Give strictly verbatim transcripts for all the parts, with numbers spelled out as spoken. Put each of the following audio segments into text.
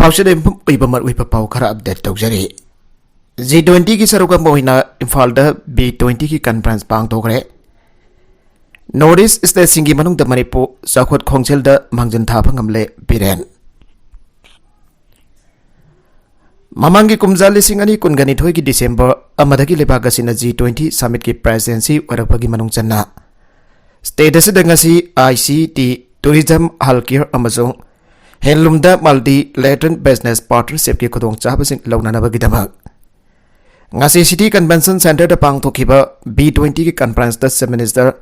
ꯄꯥꯎꯆꯦꯗ ꯌꯨꯝꯐꯝ ꯑꯣꯏꯕ ꯃꯔꯨꯑꯣꯏꯕ ꯄꯥꯎ ꯈꯔ ꯑꯞꯗꯦꯠ ꯇꯧꯖꯔꯤ꯫ ꯖꯤ ꯇ꯭ꯋꯦꯟꯇꯤꯒꯤ ꯁꯔꯨꯛ ꯑꯃ ꯑꯣꯏꯅ ꯏꯝꯐꯥꯜꯗ ꯕꯤ ꯇ꯭ꯋꯦꯟꯇꯤꯒꯤ ꯀꯟꯐꯔꯦꯟꯁ ꯄꯥꯡꯊꯣꯛꯈ꯭ꯔꯦ꯫ ꯅꯣꯔꯠ ꯏꯁ ꯁ꯭ꯇꯦꯠꯁꯤꯡꯒꯤ ꯃꯅꯨꯡꯗ ꯃꯅꯤꯄꯨꯔ ꯆꯥꯎꯈꯠ ꯈꯣꯡꯖꯦꯜꯗ ꯃꯥꯡꯖꯤꯟ ꯊꯥꯕ ꯉꯝꯂꯦ ꯕꯤꯔꯦꯟ꯫ ꯃꯃꯥꯡꯒꯤ ꯀꯨꯝꯖꯥ ꯂꯤꯁꯤꯡ ꯑꯅꯤ ꯀꯨꯟꯒ ꯅꯤꯊꯣꯏꯒꯤ ꯗꯤꯁꯦꯝꯕꯔ ꯑꯃꯗꯒꯤ ꯂꯩꯕꯥꯛ ꯑꯁꯤꯅ ꯖꯤ ꯇ꯭ꯋꯦꯟꯇꯤ ꯁꯃꯤꯠꯀꯤ ꯄ꯭ꯔꯦꯁꯤꯗꯦꯟꯁꯤ ꯑꯣꯏꯔꯛꯄꯒꯤ ꯃꯅꯨꯡ ꯆꯟꯅ ꯁ꯭ꯇꯦꯠ ꯑꯁꯤꯗ ꯉꯁꯤ I C T, tourism, health care ꯑꯃꯁꯨꯡ ꯍꯦꯟꯂꯨꯝꯗ ꯃꯜꯇꯤ ꯂꯦꯇꯔꯦꯜ ꯕꯤꯖꯤꯅꯦꯁ ꯄꯥꯔꯠꯅꯔꯁꯤꯞꯀꯤ ꯈꯨꯗꯣꯡꯆꯥꯕꯁꯤꯡ ꯂꯧꯅꯅꯕꯒꯤꯗꯃꯛ ꯉꯁꯤ ꯁꯤꯇꯤ ꯀꯟꯚꯦꯟꯁꯟ ꯁꯦꯟꯇꯔꯗ ꯄꯥꯡꯊꯣꯛꯈꯤꯕ ꯕꯤ ꯇ꯭ꯋꯦꯟꯇꯤꯒꯤ ꯀꯟꯐꯔꯦꯟꯁꯇ ꯆꯤꯐ ꯃꯤꯅꯤꯁꯇꯔ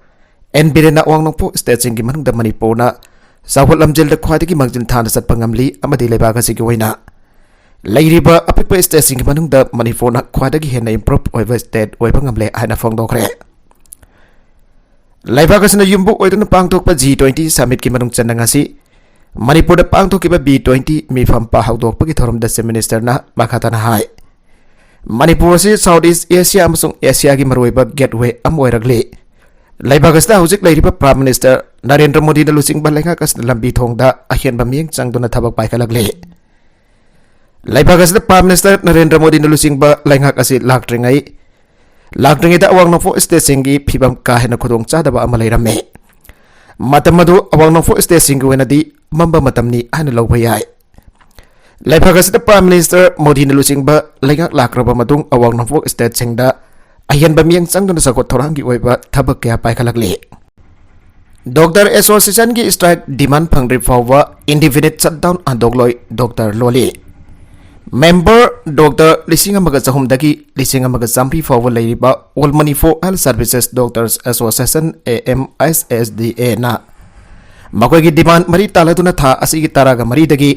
ꯑꯦꯟ ꯕꯤꯔꯦꯟꯅ ꯑꯋꯥꯡ ꯅꯣꯡꯄꯣꯛ ꯁ꯭ꯇꯦꯠꯁꯤꯡꯒꯤ ꯃꯅꯨꯡꯗ ꯃꯅꯤꯄꯨꯔꯅ ꯆꯥꯎꯈꯠ ꯂꯝꯖꯦꯜꯗ ꯈ꯭ꯋꯥꯏꯗꯒꯤ ꯃꯥꯡꯖꯤꯟ ꯊꯥꯅ ꯆꯠꯄ ꯉꯝꯂꯤ ꯑꯃꯗꯤ ꯂꯩꯕꯥꯛ ꯑꯁꯤꯒꯤ ꯑꯣꯏꯅ ꯂꯩꯔꯤꯕ ꯑꯄꯤꯛꯄ ꯁ꯭ꯇꯦꯠꯁꯤꯡꯒꯤ ꯃꯅꯨꯡꯗ ꯃꯅꯤꯄꯨꯔꯅ ꯈ꯭ꯋꯥꯏꯗꯒꯤ ꯍꯦꯟꯅ ꯏꯝꯄ꯭ꯔꯨꯞ ꯑꯣꯏꯕ ꯁ꯭ꯇꯦꯠ ꯑꯣꯏꯕ ꯉꯝꯂꯦ ꯍꯥꯏꯅ ꯐꯣꯡꯗꯣꯛꯈ꯭ꯔꯦ꯫ ꯂꯩꯕꯥꯛ ꯑꯁꯤꯅ ꯌꯨꯝꯕꯨ ꯑꯣꯏꯗꯨꯅ ꯄꯥꯡꯊꯣꯛꯄ ꯖꯤ ꯇ꯭ꯋꯦꯟꯇꯤ ꯁꯃꯤꯠꯀꯤ ꯃꯅꯨꯡ ꯆꯟꯅ ꯉꯁꯤ ꯃꯅꯤꯄꯨꯔꯗ ꯄꯥꯡꯊꯣꯛꯈꯤꯕ ꯕꯤ ꯇ꯭ꯋꯦꯟꯇꯤ ꯃꯤꯐꯝ ꯄꯥ ꯍꯧꯗꯣꯛꯄꯒꯤ ꯊꯧꯔꯝꯗ ꯆꯤꯐ ꯃꯤꯅꯤꯁꯇꯔꯅ ꯃꯈꯥ ꯇꯥꯅ ꯍꯥꯏ, ꯃꯅꯤꯄꯨꯔ ꯑꯁꯤ ꯁꯥꯎꯠ ꯏꯁ ꯑꯦꯁꯤꯌꯥ ꯑꯃꯁꯨꯡ ꯑꯦꯁꯤꯌꯥꯒꯤ ꯃꯔꯨꯑꯣꯏꯕ ꯒꯦꯠꯋꯦ ꯑꯃ ꯑꯣꯏꯔꯛꯂꯤ꯫ ꯂꯩꯕꯥꯛ ꯑꯁꯤꯗ ꯍꯧꯖꯤꯛ ꯂꯩꯔꯤꯕ ꯄ꯭ꯔꯥꯏꯝ ꯃꯤꯅꯤꯁꯇꯔ ꯅꯔꯦꯟꯗ꯭ꯔ ꯃꯣꯗꯤꯅ ꯂꯨꯆꯤꯡꯕ ꯂꯩꯉꯥꯛ ꯑꯁꯤꯅ ꯂꯝꯕꯤ ꯊꯣꯡꯗ ꯑꯍꯦꯟꯕ ꯃꯤꯠꯌꯦꯡ ꯆꯪꯗꯨꯅ ꯊꯕꯛ ꯄꯥꯏꯈꯠꯂꯛꯂꯤ꯫ ꯂꯩꯕꯥꯛ ꯑꯁꯤꯗ ꯄ꯭ꯔꯥꯏꯝ ꯃꯤꯅꯤꯁꯇꯔ ꯅꯔꯦꯟꯗ꯭ꯔ ꯃꯣꯗꯤꯅ ꯂꯨꯆꯤꯡꯕ ꯂꯩꯉꯥꯛ ꯑꯁꯤ ꯂꯥꯛꯇ꯭ꯔꯤꯉꯩ, ꯂꯥꯛꯇ꯭ꯔꯤꯉꯩꯗ ꯑꯋꯥꯡ ꯅꯣꯡꯄꯣꯛ ꯁ꯭ꯇꯦꯠꯁꯤꯡꯒꯤ ꯐꯤꯕꯝ ꯀꯥ ꯍꯦꯟꯅ ꯈꯨꯗꯣꯡ ꯆꯥꯗꯕ ꯑꯃ ꯂꯩꯔꯝꯃꯤ꯫ ꯃꯇꯝ ꯑꯗꯨ ꯑꯋꯥꯡ ꯅꯣꯡꯄꯣꯛ ꯁ꯭ꯇꯦꯠꯁꯤꯡꯒꯤ ꯑꯣꯏꯅꯗꯤ ꯃꯝꯕ ꯃꯇꯝꯅꯤ ꯍꯥꯏꯅ ꯂꯧꯕ ꯌꯥꯏ꯫ ꯂꯩꯕꯥꯛ ꯑꯁꯤꯗ ꯄ꯭ꯔꯥꯏꯝ ꯃꯤꯅꯤꯁꯇꯔ ꯃꯣꯗꯤꯅ ꯂꯨꯆꯤꯡꯕ ꯂꯩꯉꯥꯛ ꯂꯥꯛꯈ꯭ꯔꯕ ꯃꯇꯨꯡ ꯑꯋꯥꯡ ꯅꯣꯡꯄꯣꯛ ꯁ꯭ꯇꯦꯠꯁꯤꯡꯗ ꯑꯍꯦꯟꯕ ꯃꯤꯠꯌꯦꯡ ꯆꯪꯗꯨꯅ ꯆꯥꯎꯈꯠ ꯊꯧꯔꯥꯡꯒꯤ ꯑꯣꯏꯕ ꯊꯕꯛ ꯀꯌꯥ ꯄꯥꯏꯈꯠꯂꯛꯂꯤ꯫ ꯗꯣꯛꯇꯔ ꯑꯦꯁꯣꯁꯤꯌꯦꯁꯟꯒꯤ ꯁ꯭ꯇ꯭ꯔꯥꯏꯛ ꯗꯤꯃꯥꯟ ꯐꯪꯗ꯭ꯔꯤ ꯐꯥꯎꯕ ꯏꯟꯗꯤꯐꯤꯅꯤꯠ ꯁꯠꯗꯥꯎꯟ ꯍꯟꯗꯣꯛꯂꯣꯏ, ꯗꯣꯛꯇꯔ ꯂꯣꯂꯤ꯫ ꯃꯦꯝꯕꯔ ꯗꯣꯛꯇꯔ ꯂꯤꯁꯤꯡ ꯑꯃꯒ ꯆꯍꯨꯝꯗꯒꯤ ꯂꯤꯁꯤꯡ ꯑꯃꯒ ꯆꯥꯃꯔꯤ ꯐꯥꯎꯕ ꯂꯩꯔꯤꯕ all Manipur health services doctors association, A M S S D ꯑꯦꯅ ꯃꯈꯣꯏꯒꯤ ꯗꯤꯃꯥꯟ ꯃꯔꯤ ꯇꯥꯟꯅꯗꯨꯅ ꯊꯥ ꯑꯁꯤꯒꯤ ꯇꯔꯥꯒ ꯃꯔꯤꯗꯒꯤ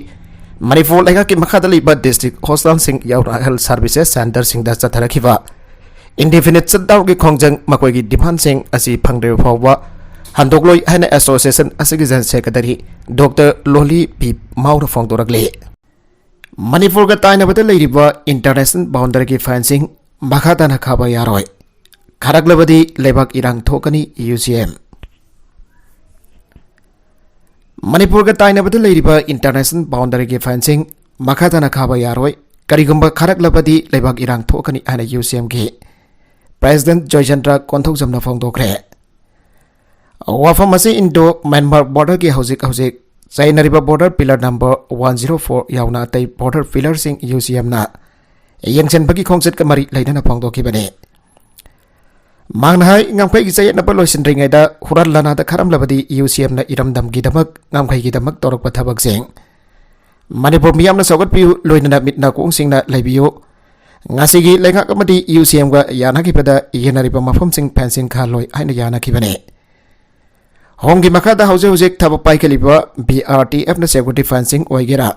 ꯃꯅꯤꯄꯨꯔ ꯂꯩꯉꯥꯛꯀꯤ ꯃꯈꯥꯗ ꯂꯩꯕ ꯗꯤꯁꯇ꯭ꯔꯤꯛ ꯍꯣꯁꯄꯤꯇꯥꯜꯁꯤꯡ ꯌꯥꯎꯅ ꯍꯦꯜꯊ ꯁꯔꯚꯤꯁꯦꯁ ꯁꯦꯟꯇꯔꯁꯤꯡꯗ ꯆꯠꯊꯔꯛꯈꯤꯕ ꯏꯟꯗꯤꯐꯤꯅꯤꯠ ꯁꯠꯗꯥꯎꯟꯒꯤ ꯈꯣꯡꯖꯪ ꯃꯈꯣꯏꯒꯤ ꯗꯤꯃꯥꯟꯁꯤꯡ ꯑꯁꯤ ꯐꯪꯗ꯭ꯔꯤꯕ ꯐꯥꯎꯕ ꯍꯟꯗꯣꯛꯂꯣꯏ ꯍꯥꯏꯅ ꯑꯦꯁꯣꯁꯤꯌꯦꯁꯟ ꯑꯁꯤꯒꯤ ꯖꯦꯅꯔꯦꯜ ꯁꯦꯀ꯭ꯔꯦꯇꯔꯤ ꯗꯣꯛꯇꯔ ꯂꯣꯂꯤ ꯄꯤ ꯃꯥꯎꯅ ꯐꯣꯡꯗꯣꯔꯛꯂꯤ꯫ ꯃꯅꯤꯄꯨꯔꯒ ꯇꯥꯏꯅꯕꯗ ꯂꯩꯔꯤꯕ ꯏꯟꯇꯔꯅꯦꯁꯅꯦꯜ ꯕꯥꯎꯟꯗꯔꯤꯒꯤ ꯐꯦꯟꯁꯤꯡ ꯃꯈꯥ ꯇꯥꯅ ꯈꯥꯕ ꯌꯥꯔꯣꯏ, ꯈꯥꯔꯛꯂꯕꯗꯤ ꯂꯩꯕꯥꯛ ꯏꯔꯥꯡ ꯊꯣꯛꯀꯅꯤ, ꯌꯨ ꯁꯤ ꯑꯦꯝ꯫ ꯃꯅꯤꯄꯨꯔꯒ ꯇꯥꯏꯅꯕꯗ ꯂꯩꯔꯤꯕ ꯏꯟꯇꯔꯅꯦꯁꯅꯦꯜ ꯕꯥꯎꯟꯗꯔꯤꯒꯤ ꯐꯦꯟꯁꯤꯡ ꯃꯈꯥ ꯇꯥꯅ ꯈꯥꯕ ꯌꯥꯔꯣꯏ꯫ ꯀꯔꯤꯒꯨꯝꯕ ꯈꯥꯔꯛꯂꯕꯗꯤ ꯂꯩꯕꯥꯛ ꯏꯔꯥꯡ ꯊꯣꯛꯀꯅꯤ ꯍꯥꯏꯅ ꯌꯨ ꯁꯤ ꯑꯦꯝꯒꯤ ꯄ꯭ꯔꯦꯁꯤꯗꯦꯟꯠ ꯖꯣꯏꯆꯟꯗ꯭ꯔ ꯀꯣꯟꯊꯧꯖꯝꯅ ꯐꯣꯡꯗꯣꯛꯈ꯭ꯔꯦ꯫ ꯋꯥꯐꯝ ꯑꯁꯤ ꯏꯟꯗꯣ ꯃ꯭ꯌꯥꯟꯃꯥꯔ ꯕꯣꯔꯗꯔꯒꯤ ꯍꯧꯖꯤꯛ ꯍꯧꯖꯤꯛ ꯆꯥꯏꯅꯔꯤꯕ border pillar number one zero four ꯌꯥꯎꯅ ꯑꯇꯩ ꯕꯣꯔꯗꯔ ꯄꯤꯂꯔꯁꯤꯡ ꯌꯨ ꯁꯤ ꯑꯦꯝꯅ ꯌꯦꯡꯁꯤꯟꯕꯒꯤ ꯈꯣꯡꯆꯠꯀ ꯃꯔꯤ ꯂꯩꯅꯅ ꯐꯣꯡꯗꯣꯛꯈꯤꯕꯅꯤ꯫ ꯃꯍꯥꯛꯅ ꯍꯥꯏ, ꯉꯝꯈꯩꯒꯤ ꯆꯌꯦꯠꯅꯕ ꯂꯣꯏꯁꯤꯟꯗ꯭ꯔꯤꯉꯩꯗ ꯍꯨꯔꯥꯟ ꯂꯥꯟꯅꯥꯗ ꯈꯥꯔꯝꯂꯕꯗꯤ ꯌꯨ ꯁꯤ ꯑꯦꯝꯅ ꯏꯔꯝꯗꯝꯒꯤꯗꯃꯛ, ꯉꯝꯈꯩꯒꯤꯗꯃꯛ ꯇꯧꯔꯛꯄ ꯊꯕꯛꯁꯤꯡ ꯃꯅꯤꯄꯨꯔ ꯃꯤꯌꯥꯝꯅ ꯁꯧꯒꯠꯄꯤꯌꯨ, ꯂꯣꯏꯅꯅ ꯃꯤꯠ ꯅꯥꯀꯣꯡꯁꯤꯡꯅ ꯂꯩꯕꯤꯌꯨ꯫ ꯉꯁꯤꯒꯤ ꯂꯩꯉꯥꯛ ꯑꯃꯗꯤ ꯌꯨ ꯁꯤ ꯑꯦꯝꯒ ꯌꯥꯅꯈꯤꯕꯗ ꯌꯦꯟꯅꯔꯤꯕ ꯃꯐꯝꯁꯤꯡ ꯐꯦꯟꯁꯤꯡ ꯈꯥꯍꯜꯂꯣꯏ ꯍꯥꯏꯅ ꯌꯥꯅꯈꯤꯕꯅꯤ꯫ ꯍꯣꯝꯒꯤ ꯃꯈꯥꯗ ꯍꯧꯖꯤꯛ ꯍꯧꯖꯤꯛ ꯊꯕꯛ ꯄꯥꯏꯈꯠꯂꯤꯕ ꯕꯤ ꯑꯥꯔ ꯇꯤ ꯑꯦꯐꯅ ꯁꯦꯀ꯭ꯌꯨꯔꯤꯇꯤ ꯐꯦꯟꯁꯤꯡ ꯑꯣꯏꯒꯦꯔꯥ,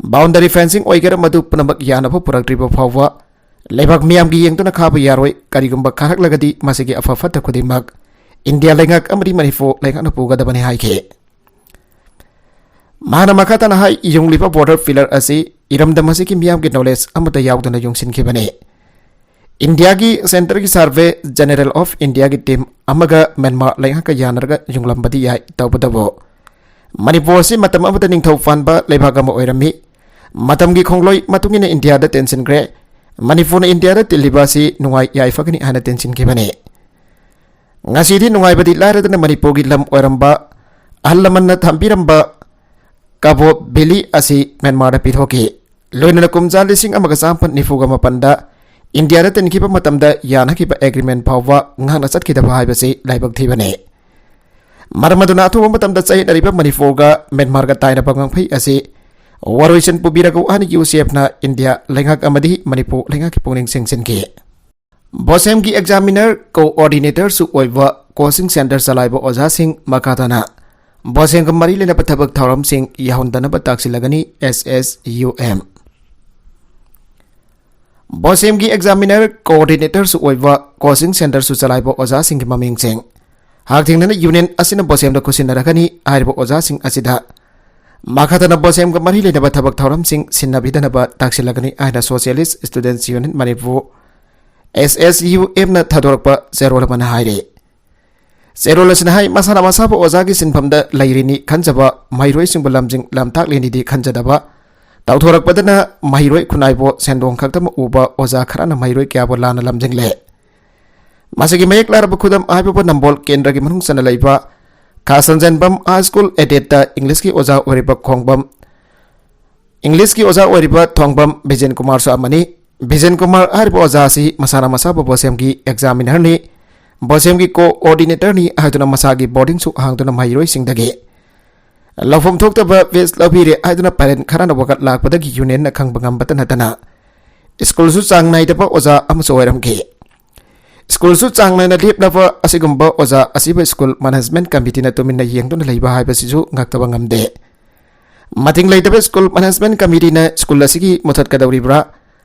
ꯕꯥꯎꯟꯗꯔꯤ ꯐꯦꯟꯁꯤꯡ ꯑꯣꯏꯒꯦꯔꯥ, ꯃꯗꯨ ꯄꯨꯝꯅꯃꯛ ꯌꯥꯅꯕ ꯄꯨꯔꯛꯇ꯭ꯔꯤꯕ ꯐꯥꯎꯕ ꯂꯩꯕꯥꯛ ꯃꯤꯌꯥꯝꯒꯤ ꯌꯦꯡꯗꯨꯅ ꯈꯥꯕ ꯌꯥꯔꯣꯏ꯫ ꯀꯔꯤꯒꯨꯝꯕ ꯈꯥꯔꯛꯂꯒꯗꯤ ꯃꯁꯤꯒꯤ ꯑꯐ ꯐꯠꯇ ꯈꯨꯗꯤꯡꯃꯛ ꯏꯟꯗꯤꯌꯥ ꯂꯩꯉꯥꯛ ꯑꯃꯗꯤ ꯃꯅꯤꯄꯨꯔ ꯂꯩꯉꯥꯛꯅ ꯄꯨꯒꯗꯕꯅꯤ ꯍꯥꯏꯈꯤ꯫ ꯃꯍꯥꯛꯅ ꯃꯈꯥ ꯇꯥꯅ ꯍꯥꯏ, ꯌꯨꯡꯂꯤꯕ ꯕꯣꯔꯗꯔ ꯄꯤꯂꯔ ꯑꯁꯤ ꯏꯔꯝꯗꯝ ꯑꯁꯤꯒꯤ ꯃꯤꯌꯥꯝꯒꯤ ꯅꯣꯂꯦꯖ ꯑꯃꯠꯇ ꯌꯥꯎꯗꯅ ꯌꯨꯡꯁꯤꯟꯈꯤꯕꯅꯤ꯫ ꯏꯟꯗꯤꯌꯥꯒꯤ ꯁꯦꯟꯇꯔꯒꯤ ꯁꯔꯚꯦ ꯖꯦꯅꯦꯔꯦꯜ ꯑꯣꯐ ꯏꯟꯗꯤꯌꯥꯒꯤ ꯇꯤꯝ ꯑꯃꯒ ꯃ꯭ꯌꯥꯟꯃꯥꯔ ꯂꯩꯉꯥꯛꯀ ꯌꯥꯅꯔꯒ ꯌꯨꯡꯂꯝꯕꯗꯤ ꯌꯥꯏ, ꯇꯧꯕꯇꯕꯨ ꯃꯅꯤꯄꯨꯔ ꯑꯁꯤ ꯃꯇꯝ ꯑꯃꯗ ꯅꯤꯡꯊꯧ ꯄꯥꯟꯕ ꯂꯩꯕꯥꯛ ꯑꯃ ꯑꯣꯏꯔꯝꯃꯤ꯫ ꯃꯇꯝꯒꯤ ꯈꯣꯡꯂꯣꯏ ꯃꯇꯨꯡ ꯏꯟꯅ ꯏꯟꯗꯤꯌꯥꯗ ꯇꯤꯟꯁꯤꯟꯈ꯭ꯔꯦ꯫ ꯃꯅꯤꯄꯨꯔꯅ ꯏꯟꯗꯤꯌꯥꯗ ꯇꯤꯜꯂꯤꯕ ꯑꯁꯤ ꯅꯨꯡꯉꯥꯏ ꯌꯥꯏꯐꯒꯅꯤ ꯍꯥꯏꯅ ꯇꯤꯟꯁꯤꯟꯈꯤꯕꯅꯤ꯫ ꯉꯁꯤꯗꯤ ꯅꯨꯡꯉꯥꯏꯕꯗꯤ ꯂꯥꯏꯔꯗꯅ ꯃꯅꯤꯄꯨꯔꯒꯤ ꯂꯝ ꯑꯣꯏꯔꯝꯕ ꯑꯍꯜ ꯂꯃꯟꯅ ꯊꯝꯕꯤꯔꯝꯕ ꯀꯕꯣ ꯚꯦꯂꯤ ꯑꯁꯤ ꯃ꯭ꯌꯥꯟꯃꯥꯔꯗ ꯄꯤꯊꯣꯛꯈꯤ꯫ ꯂꯣꯏꯅꯅ ꯀꯨꯝꯖꯥ ꯂꯤꯁꯤꯡ ꯑꯃꯒ ꯆꯥꯃꯥꯄꯟ ꯅꯤꯐꯨꯒ ꯃꯥꯄꯟꯗ ꯏꯟꯗꯤꯌꯥꯗ ꯇꯤꯟꯈꯤꯕ ꯃꯇꯝꯗ ꯌꯥꯅꯈꯤꯕ ꯑꯦꯒ꯭ꯔꯤꯃꯦꯟ ꯐꯥꯎꯕ ꯉꯥꯛꯅ ꯆꯠꯈꯤꯗꯕ ꯍꯥꯏꯕꯁꯤ ꯂꯥꯏꯕꯛ ꯊꯤꯕꯅꯤ꯫ ꯃꯔꯝ ꯑꯗꯨꯅ ꯑꯊꯨꯕ ꯃꯇꯝꯗ ꯆꯌꯦꯠꯅꯔꯤꯕ ꯃꯅꯤꯄꯨꯔꯒ ꯃ꯭ꯌꯥꯟꯃꯥꯔꯒ ꯇꯥꯏꯅꯕ ꯉꯝꯈꯩ ꯑꯁꯤ ꯋꯥꯔꯣꯏꯁꯤꯟ ꯄꯨꯕꯤꯔꯒ ꯍꯥꯏꯅ ꯌꯨ ꯁꯤ ꯑꯦꯐꯅ ꯏꯟꯗꯤꯌꯥ ꯂꯩꯉꯥꯛ ꯑꯃꯗꯤ ꯃꯅꯤꯄꯨꯔ ꯂꯩꯉꯥꯛꯀꯤ ꯄꯨꯛꯅꯤꯡ ꯆꯤꯡꯁꯤꯟꯈꯤ꯫ ꯕꯣꯁꯦꯝꯒꯤ ꯑꯦꯛꯖꯥꯃꯤꯅꯔ ꯀꯣꯑꯣꯔꯗꯤꯅꯦꯇꯔꯁꯨ ꯑꯣꯏꯕ ꯀꯣꯆꯤꯡ ꯁꯦꯟꯇꯔ ꯆꯂꯥꯏꯕ ꯑꯣꯖꯥꯁꯤꯡ ꯃꯈꯥ ꯇꯥꯅ ꯕꯣꯁꯦꯝꯒ ꯃꯔꯤ ꯂꯩꯅꯕ ꯊꯕꯛ ꯊꯧꯔꯝꯁꯤꯡ ꯌꯥꯍꯟꯗꯅꯕ ꯇꯥꯛꯁꯤꯜꯂꯒꯅꯤ ꯑꯦꯁ ꯑꯦꯁ ꯌꯨ ꯑꯦꯝ꯫ ꯕꯣꯁꯦꯝꯒꯤ ꯑꯦꯛꯖꯥꯃꯤꯅꯔ ꯀꯣꯑꯣꯔꯗꯤꯅꯦꯇꯔꯁꯨ ꯑꯣꯏꯕ ꯀꯣꯆꯤꯡ ꯁꯦꯟꯇꯔꯁꯨ ꯆꯂꯥꯏꯕ ꯑꯣꯖꯥꯁꯤꯡꯒꯤ ꯃꯃꯤꯡꯁꯤꯡ ꯍꯛꯊꯦꯡꯅꯅ ꯌꯨꯅꯤꯌꯟ ꯑꯁꯤꯅ ꯕꯣꯁꯦꯝꯗ ꯈꯨꯠꯁꯤꯟꯅꯔꯒꯅꯤ꯫ ꯍꯥꯏꯔꯤꯕ ꯑꯣꯖꯥꯁꯤꯡ ꯑꯁꯤꯗ ꯃꯈꯥ ꯇꯥꯅ ꯕꯣꯁꯦꯝꯒ ꯃꯔꯤ ꯂꯩꯅꯕ ꯊꯕꯛ ꯊꯧꯔꯝꯁꯤꯡ ꯁꯤꯟꯅꯕꯤꯗꯅꯕ ꯇꯥꯛꯁꯤꯜꯂꯒꯅꯤ ꯍꯥꯏꯅ ꯁꯣꯁꯤꯌꯦꯂꯤꯁ ꯁ꯭ꯇꯨꯗꯦꯟꯠꯁ ꯌꯨꯅꯤꯌꯟ ꯃꯅꯤꯄꯨꯔ, ꯑꯦꯁ ꯑꯦꯁ ꯌꯨ ꯑꯦꯝꯅ ꯊꯥꯗꯣꯔꯛꯄ ꯆꯦꯔꯣꯜ ꯑꯃꯅ ꯍꯥꯏꯔꯤ꯫ ꯆꯦꯔꯣꯜ ꯑꯁꯤꯅ ꯍꯥꯏ, ꯃꯁꯥꯅ ꯃꯁꯥꯕꯨ ꯑꯣꯖꯥꯒꯤ ꯁꯤꯟꯐꯝꯗ ꯂꯩꯔꯤꯅꯤ ꯈꯟꯖꯕ ꯃꯍꯩꯔꯣꯏꯁꯤꯡꯕꯨ ꯂꯝꯖꯤꯡ ꯂꯝꯇꯥꯛꯂꯤꯅꯤꯗꯤ ꯈꯟꯖꯗꯕ, ꯇꯧꯊꯣꯔꯛꯄꯗꯅ ꯃꯍꯩꯔꯣꯏ ꯈꯨꯟꯅꯥꯏꯕꯨ ꯁꯦꯟꯗꯣꯡ ꯈꯛꯇꯃꯛ ꯎꯕ ꯑꯣꯖꯥ ꯈꯔꯅ ꯃꯍꯩꯔꯣꯏ ꯀꯌꯥꯕꯨ ꯂꯥꯟꯅ ꯂꯝꯖꯤꯡꯂꯦ꯫ ꯃꯁꯤꯒꯤ ꯃꯌꯦꯛ ꯂꯥꯔꯕ ꯈꯨꯗꯝ ꯍꯥꯏꯕꯕꯨ ꯅꯝꯕꯣꯜ ꯀꯦꯟꯗ꯭ꯔꯒꯤ ꯃꯅꯨꯡ ꯆꯟꯅ ꯂꯩꯕ ꯈꯥ ꯁꯟꯖꯦꯟꯕꯝ ꯍꯥꯏ ꯁ꯭ꯀꯨꯜ ꯑꯦꯗꯦꯠꯇ ꯏꯪꯂꯤꯁꯀꯤ ꯑꯣꯖꯥ ꯑꯣꯏꯔꯤꯕ ꯈꯣꯡꯕꯝ, ꯏꯪꯂꯤꯁꯀꯤ ꯑꯣꯖꯥ ꯑꯣꯏꯔꯤꯕ ꯊꯣꯡꯕꯝ ꯕꯤꯖꯦꯟ ꯀꯨꯃꯥꯔꯁꯨ ꯑꯃꯅꯤ꯫ ꯕꯤꯖꯦꯟ ꯀꯨꯃꯥꯔ ꯍꯥꯏꯔꯤꯕ ꯑꯣꯖꯥ ꯑꯁꯤ ꯃꯁꯥꯅ ꯃꯁꯥꯕꯨ ꯕꯣꯁꯦꯝꯒꯤ ꯑꯦꯛꯖꯥꯃꯤꯅꯔꯅꯤ, ꯕꯣꯁꯦꯝꯒꯤ ꯀꯣꯑꯣꯔꯗꯤꯅꯦꯇꯔꯅꯤ ꯍꯥꯏꯗꯨꯅ ꯃꯁꯥꯒꯤ ꯕꯣꯔꯗꯤꯡꯁꯨ ꯍꯥꯡꯗꯨꯅ ꯃꯍꯩꯔꯣꯏꯁꯤꯡꯗꯒꯤ ꯂꯧꯐꯝ ꯊꯣꯛꯇꯕ ꯐꯤꯁ ꯂꯧꯕꯤꯔꯦ ꯍꯥꯏꯗꯨꯅ ꯄꯦꯔꯦꯟ ꯈꯔꯅ ꯋꯥꯀꯠ ꯂꯥꯛꯄꯗꯒꯤ ꯌꯨꯅꯤꯌꯟꯅ ꯈꯪꯕ ꯉꯝꯕꯇ ꯅꯠꯇꯅ ꯁ꯭ꯀꯨꯜꯁꯨ ꯆꯥꯡ ꯅꯥꯏꯗꯕ ꯑꯣꯖꯥ ꯑꯃꯁꯨ ꯑꯣꯏꯔꯝꯈꯤ꯫ ꯁ꯭ꯀꯨꯜꯁꯨ ꯆꯥꯡ ꯅꯥꯏꯅ ꯂꯦꯞꯅꯕ ꯑꯁꯤꯒꯨꯝꯕ ꯑꯣꯖꯥ ꯑꯁꯤꯕꯨ ꯁ꯭ꯀꯨꯜ ꯃꯦꯅꯦꯖꯃꯦꯟꯠ ꯀꯃꯤꯇꯤꯅ ꯇꯨꯃꯤꯟꯅ ꯌꯦꯡꯗꯨꯅ ꯂꯩꯕ ꯍꯥꯏꯕꯁꯤꯁꯨ ꯉꯛꯇꯕ ꯉꯝꯗꯦ꯫ ꯃꯇꯤꯡ ꯂꯩꯇꯕ ꯁ꯭ꯀꯨꯜ ꯃꯦꯅꯦꯖꯃꯦꯟꯠ ꯀꯃꯤꯇꯤꯅ ꯁ꯭ꯀꯨꯜ ꯑꯁꯤꯒꯤ ꯃꯨꯊꯠꯀꯗꯧꯔꯤꯕ꯭ꯔꯥ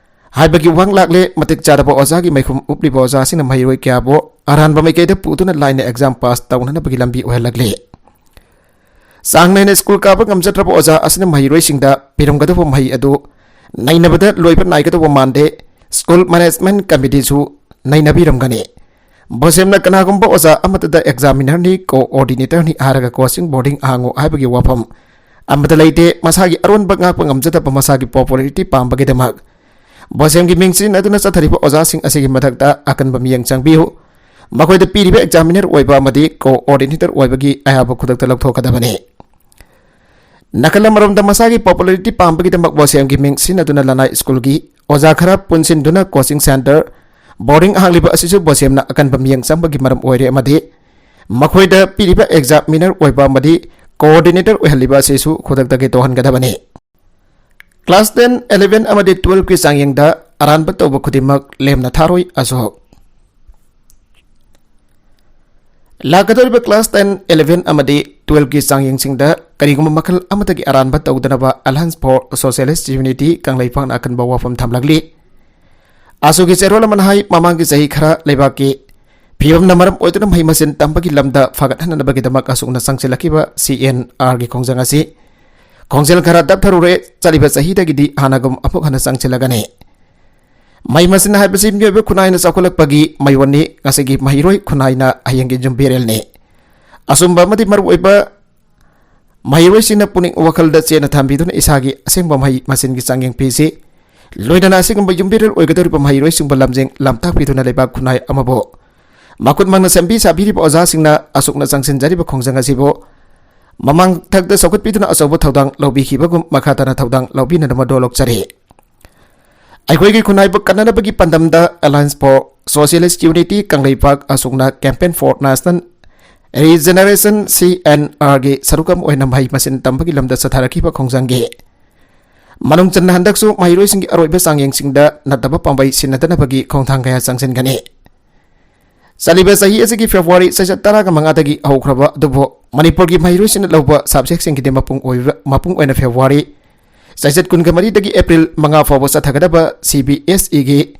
ꯍꯥꯏꯕꯒꯤ ꯋꯥꯍꯪ ꯂꯥꯛꯂꯦ꯫ ꯃꯇꯤꯛ ꯆꯥꯗꯕ ꯑꯣꯖꯥꯒꯤ ꯃꯥꯏꯈꯨꯝ ꯎꯞꯂꯤꯕ ꯑꯣꯖꯥꯁꯤꯡꯅ ꯃꯍꯩꯔꯣꯏ ꯀꯌꯥꯕꯨ ꯑꯔꯥꯟꯕ ꯃꯥꯏꯀꯩꯗ ꯄꯨꯗꯨꯅ ꯂꯥꯏꯅ ꯑꯦꯛꯖꯥꯝ ꯄꯥꯁ ꯇꯧꯅꯅꯕꯒꯤ ꯂꯝꯕꯤ ꯑꯣꯏꯍꯜꯂꯛꯂꯤ꯫ ꯆꯥꯡ ꯅꯥꯏꯅ ꯁ꯭ꯀꯨꯜ ꯀꯥꯕ ꯉꯝꯖꯗ꯭ꯔꯕ ꯑꯣꯖꯥ ꯑꯁꯤꯅ ꯃꯍꯩꯔꯣꯏꯁꯤꯡꯗ ꯄꯤꯔꯝꯒꯗꯧꯕ ꯃꯍꯩ ꯑꯗꯨ ꯅꯩꯅꯕꯗ ꯂꯣꯏꯕ ꯅꯥꯏꯒꯗꯧꯕ ꯃꯥꯟꯗꯦ꯫ School management ꯀꯃꯤꯇꯤꯁꯨ ꯅꯩꯅꯕꯤꯔꯝꯒꯅꯤ꯫ ꯕꯣꯁꯦꯝꯅ ꯀꯅꯥꯒꯨꯝꯕ ꯑꯣꯖꯥ ꯑꯃꯠꯇꯗ ꯑꯦꯛꯖꯥꯃꯤꯅꯔꯅꯤ, ꯀꯣꯑꯣꯔꯗꯤꯅꯦꯇꯔꯅꯤ ꯍꯥꯏꯔꯒ ꯀꯣꯆꯤꯡ ꯕꯣꯔꯗꯤꯡ ꯍꯥꯡꯉꯨ ꯍꯥꯏꯕꯒꯤ ꯋꯥꯐꯝ ꯑꯃꯠꯇ ꯂꯩꯇꯦ꯫ ꯃꯁꯥꯒꯤ ꯑꯔꯣꯟꯕ ꯉꯥꯛꯄ ꯉꯝꯖꯗꯕ, ꯃꯁꯥꯒꯤ ꯄꯣꯄꯨꯂꯔꯤꯇꯤ ꯄꯥꯝꯕꯒꯤꯗꯃꯛ ꯕꯣꯁꯦꯝꯒꯤ ꯃꯤꯡ ꯁꯤꯖꯤꯟꯅꯗꯨꯅ ꯆꯠꯊꯔꯤꯕ ꯑꯣꯖꯥꯁꯤꯡ ꯑꯁꯤꯒꯤ ꯃꯊꯛꯇ ꯑꯀꯟꯕ ꯃꯤꯠꯌꯦꯡ ꯆꯪꯕꯤꯌꯨ꯫ ꯃꯈꯣꯏꯗ ꯄꯤꯔꯤꯕ ꯑꯦꯛꯖꯥꯃꯤꯅꯔ ꯑꯣꯏꯕ ꯑꯃꯗꯤ ꯀꯣꯑꯣꯔꯗꯤꯅꯦꯇꯔ ꯑꯣꯏꯕꯒꯤ ꯑꯌꯥꯕ ꯈꯨꯗꯛꯇ ꯂꯧꯊꯣꯛꯀꯗꯕꯅꯤ꯫ ꯅꯥꯀꯜ ꯑꯃꯔꯣꯝꯗ ꯃꯁꯥꯒꯤ ꯄꯣꯄꯨꯂꯔꯤꯇꯤ ꯄꯥꯝꯕꯒꯤꯗꯃꯛ ꯕꯣꯁꯦꯝꯒꯤ ꯃꯤꯡ ꯁꯤꯖꯤꯟꯅꯗꯨꯅ ꯂꯅꯥꯏ ꯁ꯭ꯀꯨꯜꯒꯤ ꯑꯣꯖꯥ ꯈꯔ ꯄꯨꯟꯁꯤꯟꯗꯨꯅ ꯀꯣꯆꯤꯡ ꯁꯦꯟꯇꯔ ꯕꯣꯔꯗꯤꯡ ꯍꯥꯡꯂꯤꯕ ꯑꯁꯤꯁꯨ ꯕꯣꯁꯦꯝꯅ ꯑꯀꯟꯕ ꯃꯤꯠꯌꯦꯡ ꯆꯪꯕꯒꯤ ꯃꯔꯝ ꯑꯣꯏꯔꯦ ꯑꯃꯗꯤ ꯃꯈꯣꯏꯗ ꯄꯤꯔꯤꯕ ꯑꯦꯛꯖꯥꯃꯤꯅꯔ ꯑꯣꯏꯕ ꯑꯃꯗꯤ ꯀꯣꯑꯣꯔꯗꯤꯅꯦꯇꯔ ꯑꯣꯏꯍꯜꯂꯤꯕ ꯑꯁꯤꯁꯨ ꯈꯨꯗꯛꯇꯒꯤ ꯇꯣꯛꯍꯟꯒꯗꯕꯅꯤ꯫ ꯀ꯭ꯂꯥꯁ ꯇꯦꯟ, ꯏꯂꯦꯚꯦꯟ ꯑꯃꯗꯤ ꯇꯨꯋꯦꯜꯐꯀꯤ ꯆꯥꯡꯌꯦꯡꯗ ꯑꯔꯥꯟꯕ ꯇꯧꯕ ꯈꯨꯗꯤꯡꯃꯛ ꯂꯦꯝꯅ ꯊꯥꯔꯣꯏ ꯑꯁꯣꯛ꯫ ꯂꯥꯛꯀꯗꯧꯔꯤꯕ ꯀ꯭ꯂꯥꯁ ꯇꯦꯟ, ꯏꯂꯦꯚꯦꯟ ꯑꯃꯗꯤ ꯇꯨꯋꯦꯜꯐꯀꯤ ꯆꯥꯡꯌꯦꯡꯁꯤꯡꯗ ꯀꯔꯤꯒꯨꯝꯕ ꯃꯈꯜ ꯑꯃꯠꯇꯒꯤ ꯑꯔꯥꯟꯕ ꯇꯧꯗꯅꯕ Alliance for Socialist Unity ꯀꯪꯂꯩꯄꯥꯛꯅ ꯑꯀꯟꯕ ꯋꯥꯐꯝ ꯊꯝꯂꯛꯂꯤ꯫ ꯑꯁꯨꯒꯤ ꯆꯦꯔꯣꯜ ꯑꯃꯅ ꯍꯥꯏ, ꯃꯃꯥꯡꯒꯤ ꯆꯍꯤ ꯈꯔ ꯂꯩꯕꯥꯛꯀꯤ ꯐꯤꯕꯝꯅ ꯃꯔꯝ ꯑꯣꯏꯗꯨꯅ ꯃꯍꯩ ꯃꯁꯤꯡ ꯇꯝꯕꯒꯤ ꯂꯝꯗ ꯐꯒꯠꯍꯟꯅꯕꯒꯤꯗꯃꯛ ꯑꯁꯨꯛꯅ ꯆꯪꯁꯤꯜꯂꯛꯈꯤꯕ ꯁꯤ ꯑꯦꯟ ꯑꯥꯔꯒꯤ ꯈꯣꯡꯖꯪ ꯑꯁꯤ ꯈꯣꯡꯖꯦꯜ ꯈꯔ ꯇꯞꯊꯔꯨꯔꯦ꯫ ꯆꯠꯂꯤꯕ ꯆꯍꯤꯗꯒꯤꯗꯤ ꯍꯥꯟꯅꯒꯨꯝ ꯑꯃꯨꯛ ꯍꯟꯅ ꯆꯪꯁꯤꯜꯂꯒꯅꯤ꯫ ꯃꯍꯩ ꯃꯁꯤꯡ ꯍꯥꯏꯕꯁꯤ ꯃꯤꯑꯣꯏꯕ ꯈꯨꯟꯅꯥꯏꯅ ꯆꯥꯎꯈꯠꯂꯛꯄꯒꯤ ꯃꯌꯣꯟꯅꯤ꯫ ꯉꯁꯤꯒꯤ ꯃꯍꯩꯔꯣꯏ ꯈꯨꯟꯅꯥꯏꯅ ꯍꯌꯦꯡꯒꯤ ꯌꯨꯝꯕꯤꯔꯦꯜꯅꯤ꯫ ꯑꯆꯨꯝꯕ ꯑꯃꯗꯤ ꯃꯔꯨꯑꯣꯏꯕ ꯃꯍꯩꯔꯣꯏꯁꯤꯡꯅ ꯄꯨꯛꯅꯤꯡ ꯋꯥꯈꯜꯗ ꯆꯦꯠꯅ ꯊꯝꯕꯤꯗꯨꯅ ꯏꯁꯥꯒꯤ ꯑꯁꯦꯡꯕ ꯃꯍꯩ ꯃꯁꯤꯡꯒꯤ ꯆꯥꯡꯌꯦꯡ ꯄꯤꯁꯤ꯫ ꯂꯣꯏꯅꯅ ꯑꯁꯤꯒꯨꯝꯕ ꯌꯨꯝꯕꯤꯔꯦꯜ ꯑꯣꯏꯒꯗꯧꯔꯤꯕ ꯃꯍꯩꯔꯣꯏꯁꯤꯡꯕꯨ ꯂꯝꯖꯦꯡ ꯂꯝꯇꯥꯛꯄꯤꯗꯨꯅ ꯂꯩꯕꯥꯛ ꯈꯨꯟꯅꯥꯏ ꯑꯃꯕꯨ ꯃꯈꯨꯠ ꯃꯪꯅ ꯁꯦꯝꯕꯤ ꯁꯥꯕꯤꯔꯤꯕ ꯑꯣꯖꯥꯁꯤꯡꯅ ꯑꯁꯨꯛꯅ ꯆꯪꯁꯤꯟꯖꯔꯤꯕ ꯈꯣꯡꯖꯪ ꯑꯁꯤꯕꯨ ꯃꯃꯥꯡ ꯊꯛꯇ ꯆꯥꯎꯈꯠꯄꯤꯗꯨꯅ ꯑꯆꯧꯕ ꯊꯧꯗꯥꯡ ꯂꯧꯕꯤꯈꯤꯕꯒꯨꯝ ꯃꯈꯥ ꯇꯥꯅ ꯊꯧꯗꯥꯡ ꯂꯧꯕꯤꯅꯅꯕ ꯗꯣꯂꯣꯛꯆꯔꯤ꯫ ꯑꯩꯈꯣꯏꯒꯤ ꯈꯨꯟꯅꯥꯏꯕꯨ ꯀꯟꯅꯅꯕꯒꯤ ꯄꯥꯟꯗꯝꯗ Alliance for Socialist Unity Kangleipak ꯑꯁꯨꯛꯅ Campaign for National Regeneration, C N R ꯒꯤ ꯁꯔꯨꯛ ꯑꯃ ꯑꯣꯏꯅ ꯃꯍꯩ ꯃꯁꯤꯡ ꯇꯝꯕꯒꯤ ꯂꯝꯗ ꯆꯠꯊꯔꯛꯈꯤꯕ ꯈꯣꯡꯖꯪꯒꯤ ꯃꯅꯨꯡ ꯆꯟꯅ ꯍꯟꯗꯛꯁꯨ ꯃꯍꯩꯔꯣꯏꯁꯤꯡꯒꯤ ꯑꯔꯣꯏꯕ ꯆꯥꯡꯌꯦꯡꯁꯤꯡꯗ ꯅꯠꯇꯕ ꯄꯥꯝꯕꯩ ꯁꯤꯟꯅꯗꯅꯕꯒꯤ ꯈꯣꯡꯊꯥꯡ ꯀꯌꯥ ꯆꯪꯁꯤꯟꯒꯅꯤ꯫ ꯆꯠꯂꯤꯕ ꯆꯍꯤ ꯑꯁꯤꯒꯤ ꯐꯦꯕ꯭ꯔꯨꯋꯥꯔꯤ ꯆꯩꯆꯠ ꯇꯔꯥꯒ ꯃꯉꯥꯗꯒꯤ ꯍꯧꯈ꯭ꯔꯕ ꯑꯗꯨꯕꯨ ꯃꯅꯤꯄꯨꯔꯒꯤ ꯃꯍꯩꯔꯣꯏꯁꯤꯡꯅ ꯂꯧꯕ subjectꯁꯤꯡꯒꯤꯗꯤ ꯃꯄꯨꯡ ꯑꯣꯏꯕ, ꯃꯄꯨꯡ ꯑꯣꯏꯅ ꯐꯦꯕ꯭ꯔꯨꯋꯥꯔꯤ ꯆꯩꯆꯠ ꯀꯨꯟꯒ ꯃꯔꯤꯗꯒꯤ ꯑꯦꯄ꯭ꯔꯤꯜ ꯃꯉꯥ ꯐꯥꯎꯕ ꯆꯠꯊꯒꯗꯕ C B S Eꯒꯤ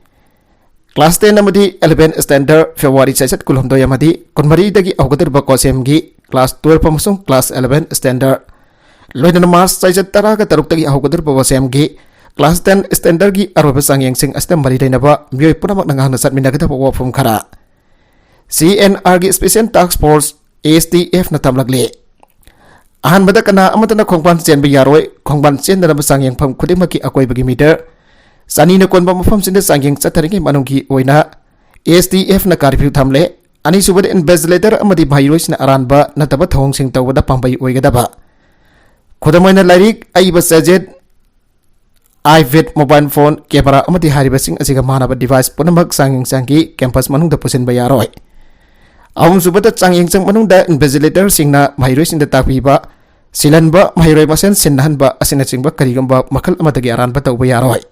class ten ꯑꯃꯗꯤ eleven standard ꯐꯦꯕ꯭ꯔꯨꯋꯥꯔꯤ ꯆꯩꯆꯠ ꯀꯨꯟꯍꯨꯝꯗꯣꯏ ꯑꯃꯗꯤ ꯀꯨꯟꯃꯔꯤꯗꯒꯤ ꯍꯧꯒꯗꯧꯔꯤꯕ COHSEMꯒꯤ class twelve ꯑꯃꯁꯨꯡ class eleven standard, ꯂꯣꯏꯅꯅ ꯃꯥꯔꯆ ꯆꯩꯆꯠ ꯇꯔꯥꯒ ꯇꯔꯨꯛꯇꯒꯤ ꯍꯧꯒꯗꯧꯔꯤꯕ COHSEMꯒꯤ class ten standardꯒꯤ ꯑꯔꯣꯏꯕ ꯆꯥꯡꯌꯦꯡꯁꯤꯡ ꯑꯁꯤꯗ ꯃꯔꯤ ꯂꯩꯅꯕ ꯃꯤꯑꯣꯏ ꯄꯨꯝꯅꯃꯛꯅ ꯉꯥꯡꯅ ꯆꯠꯃꯤꯟꯅꯒꯗꯕ ꯋꯥꯐꯝ ꯈꯔ C N Rꯒꯤ Special Task Force, S T Fꯅ ꯊꯝꯂꯛꯂꯤ꯫ ꯑꯍꯥꯟꯕꯗ ꯀꯅꯥ ꯑꯃꯠꯇꯅ ꯈꯣꯡꯕꯥꯟ ꯆꯦꯟꯕ ꯌꯥꯔꯣꯏ꯫ ꯈꯣꯡꯕꯥꯟ ꯆꯦꯟꯗꯅꯕ ꯆꯥꯡꯌꯦꯡꯐꯝ ꯈꯨꯗꯤꯡꯃꯛꯀꯤ ꯑꯀꯣꯏꯕꯒꯤ ꯃꯤꯇꯔ ꯆꯅꯤꯅ ꯀꯣꯟꯕ ꯃꯐꯝꯁꯤꯡꯗ ꯆꯥꯡꯌꯦꯡ ꯆꯠꯊꯔꯤꯉꯩ ꯃꯅꯨꯡꯒꯤ ꯑꯣꯏꯅ S T Fꯅ curfew ꯊꯝꯂꯦ꯫ ꯑꯅꯤꯁꯨꯕꯗ, invigilator ꯑꯃꯗꯤ ꯃꯍꯩꯔꯣꯏꯁꯤꯡꯅ ꯑꯔꯥꯟꯕ ꯅꯠꯇꯕ ꯊꯧꯑꯣꯡꯁꯤꯡ ꯇꯧꯕꯗ ꯄꯥꯝꯕꯩ ꯑꯣꯏꯒꯗꯕ, ꯈꯨꯗꯝ ꯑꯣꯏꯅ, ꯂꯥꯏꯔꯤꯛ, ꯑꯏꯕ ꯆꯦꯖꯦꯠ, iPad, mobile phone, camera ꯑꯃꯗꯤ ꯍꯥꯏꯔꯤꯕꯁꯤꯡ ꯑꯁꯤꯒ ꯃꯥꯟꯅꯕ device ꯄꯨꯝꯅꯃꯛ ꯆꯥꯡꯌꯦꯡ ꯆꯪꯈꯤ campus ꯃꯅꯨꯡꯗ ꯄꯨꯁꯤꯟꯕ ꯌꯥꯔꯣꯏ꯫ ꯑꯍꯨꯝꯁꯨꯕꯗ, ꯆꯥꯡꯌꯦꯡ ꯆꯪ ꯃꯅꯨꯡꯗ invigilatorꯁꯤꯡꯅ ꯃꯍꯩꯔꯣꯏꯁꯤꯡꯗ ꯇꯥꯛꯄꯤꯕ, ꯁꯤꯜꯍꯟꯕ, ꯃꯍꯩꯔꯣꯏ ꯃꯁꯦꯟ ꯁꯤꯟꯅꯍꯟꯕ ꯑꯁꯤꯅꯆꯤꯡꯕ ꯀꯔꯤꯒꯨꯝꯕ ꯃꯈꯜ ꯑꯃꯗꯒꯤ ꯑꯔꯥꯟꯕ ꯇꯧꯕ ꯌꯥꯔꯣꯏ꯫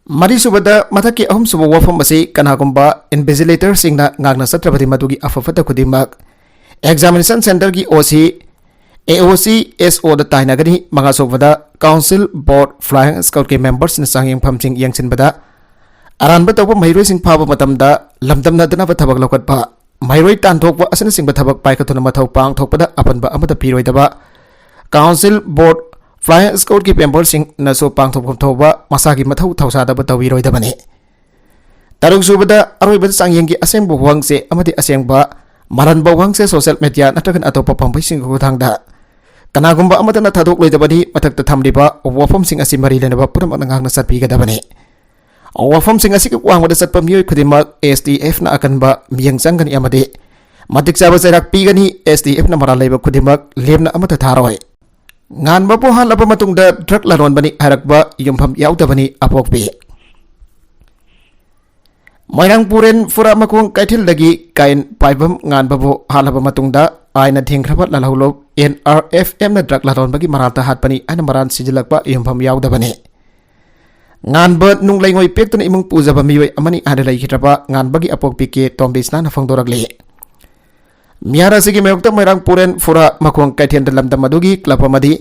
ꯃꯔꯤꯁꯨꯕꯗ, ꯃꯊꯛꯀꯤ ꯑꯍꯨꯝꯁꯨꯕ ꯋꯥꯐꯝ ꯑꯁꯤ ꯀꯅꯥꯒꯨꯝꯕ invigilatorꯁꯤꯡꯅ ꯉꯥꯛꯅ ꯆꯠꯇ꯭ꯔꯕꯗꯤ ꯃꯗꯨꯒꯤ ꯑꯐ ꯐꯠꯇ ꯈꯨꯗꯤꯡꯃꯛ examination centreꯒꯤ O C, A O C, S Oꯗ ꯇꯥꯏꯅꯒꯅꯤ꯫ ꯃꯉꯥꯁꯨꯕꯗ, Council, Board, Flying Squadꯀꯤ memberꯁꯤꯡꯅ ꯆꯥꯡꯌꯦꯡꯐꯝꯁꯤꯡ ꯌꯦꯡꯁꯤꯟꯕꯗ ꯑꯔꯥꯟꯕ ꯇꯧꯕ ꯃꯍꯩꯔꯣꯏꯁꯤꯡ ꯐꯥꯕ ꯃꯇꯝꯗ ꯂꯝꯗꯝꯅꯗꯅꯕ ꯊꯕꯛ ꯂꯧꯈꯠꯄ, ꯃꯍꯩꯔꯣꯏ ꯇꯥꯟꯊꯣꯛꯄ ꯑꯁꯤꯅꯆꯤꯡꯕ ꯊꯕꯛ ꯄꯥꯏꯈꯠꯇꯨꯅ ꯃꯊꯧ ꯄꯥꯡꯊꯣꯛꯄꯗ ꯑꯄꯟꯕ ꯑꯃꯠꯇ ꯄꯤꯔꯣꯏꯗꯕ, Council, Board, Flying Squadꯀꯤ memberꯁꯤꯡꯅꯁꯨ ꯄꯥꯡꯊꯣꯛꯐꯝ ꯊꯣꯛꯄ ꯃꯁꯥꯒꯤ ꯃꯊꯧ ꯊꯧꯁꯥꯗꯕ ꯇꯧꯕꯤꯔꯣꯏꯗꯕꯅꯤ꯫ ꯇꯔꯨꯛꯁꯨꯕꯗ, ꯑꯔꯣꯏꯕꯗ ꯆꯥꯡꯌꯦꯡꯒꯤ ꯑꯁꯦꯡꯕ ꯋꯥꯍꯪꯁꯦ ꯑꯃꯗꯤ ꯑꯁꯦꯡꯕ ꯃꯥꯜꯍꯟꯕ ꯋꯥꯍꯪꯁꯦ social media ꯅꯠꯇ꯭ꯔꯒꯅ ꯑꯇꯣꯞꯄ ꯄꯥꯝꯕꯩꯁꯤꯡꯒꯤ ꯈꯨꯠꯊꯥꯡꯗ ꯀꯅꯥꯒꯨꯝꯕ ꯑꯃꯠꯇꯅ ꯊꯥꯗꯣꯛꯂꯣꯏꯗꯕꯅꯤ꯫ ꯃꯊꯛꯇ ꯊꯝꯂꯤꯕ ꯋꯥꯐꯝꯁꯤꯡ ꯑꯁꯤ ꯃꯔꯤ ꯂꯩꯅꯕ ꯄꯨꯝꯅꯃꯛꯅ ꯉꯥꯛꯅ ꯆꯠꯄꯤꯒꯗꯕꯅꯤ꯫ ꯋꯥꯐꯝꯁꯤꯡ ꯑꯁꯤꯒꯤ ꯋꯥꯡꯃꯗ ꯆꯠꯄ ꯃꯤꯑꯣꯏ ꯈꯨꯗꯤꯡꯃꯛ STFꯅ ꯑꯀꯟꯕ ꯃꯤꯠꯌꯦꯡ ꯆꯪꯒꯅꯤ ꯑꯃꯗꯤ ꯃꯇꯤꯛ ꯆꯥꯕ ꯆꯩꯔꯥꯛ ꯄꯤꯒꯅꯤ꯫ STFꯅ ꯃꯔꯥꯜ ꯂꯩꯕ ꯈꯨꯗꯤꯡꯃꯛ ꯂꯦꯝꯅ ꯑꯃꯠꯇ ꯊꯥꯔꯣꯏ꯫ ꯉꯥꯟꯕꯕꯨ ꯍꯥꯠꯂꯕ ꯃꯇꯨꯡꯗ ꯗ꯭ꯔꯒ ꯂꯂꯣꯟꯕꯅꯤ ꯍꯥꯏꯔꯛꯄ ꯌꯨꯝꯐꯝ ꯌꯥꯎꯗꯕꯅꯤ ꯑꯄꯣꯛꯄꯤ꯫ ꯃꯣꯏꯔꯥꯡ ꯄꯨꯔꯦꯟ ꯐꯨꯔꯥ ꯃꯈꯣꯡ ꯀꯩꯊꯦꯜꯗꯒꯤ ꯀꯥꯏꯟ ꯄꯥꯏꯕꯝ ꯉꯥꯟꯕꯕꯨ ꯍꯥꯠꯂꯕ ꯃꯇꯨꯡꯗ ꯑꯥꯏꯟꯅ ꯊꯤꯡꯈ꯭ꯔꯕ ꯂꯥꯜꯍꯧꯂꯨꯞ NRFMꯅ ꯗ꯭ꯔꯒ ꯂꯂꯣꯟꯕꯒꯤ ꯃꯔꯥꯜꯗ ꯍꯥꯠꯄꯅꯤ ꯍꯥꯏꯅ ꯃꯔꯥꯜ ꯁꯤꯖꯤꯜꯂꯛꯄ ꯌꯨꯝꯐꯝ ꯌꯥꯎꯗꯕꯅꯤ꯫ ꯉꯥꯟꯕ ꯅꯨꯡ ꯂꯩꯉꯣꯏ ꯄꯦꯛꯇꯨꯅ ꯏꯃꯨꯡ ꯄꯨꯖꯕ ꯃꯤꯑꯣꯏ ꯑꯃꯅꯤ ꯍꯥꯏꯅ ꯂꯩꯈꯤꯗ꯭ꯔꯕ ꯉꯥꯟꯕꯒꯤ ꯑꯄꯣꯛꯄꯤ ꯀꯦ ꯇꯣꯝꯕꯤꯁꯅꯥꯅ ꯐꯣꯡꯗꯣꯔꯛꯂꯤ꯫ ꯃꯤꯍꯥꯠ ꯑꯁꯤꯒꯤ ꯃꯥꯌꯣꯛꯇ ꯃꯣꯏꯔꯥꯡ ꯄꯨꯔꯦꯟ ꯐꯨꯔꯥ ꯃꯈꯣꯡ ꯀꯩꯊꯦꯜꯗ ꯂꯝꯗꯝ ꯑꯗꯨꯒꯤ ꯀ꯭ꯂꯕ ꯑꯃꯗꯤ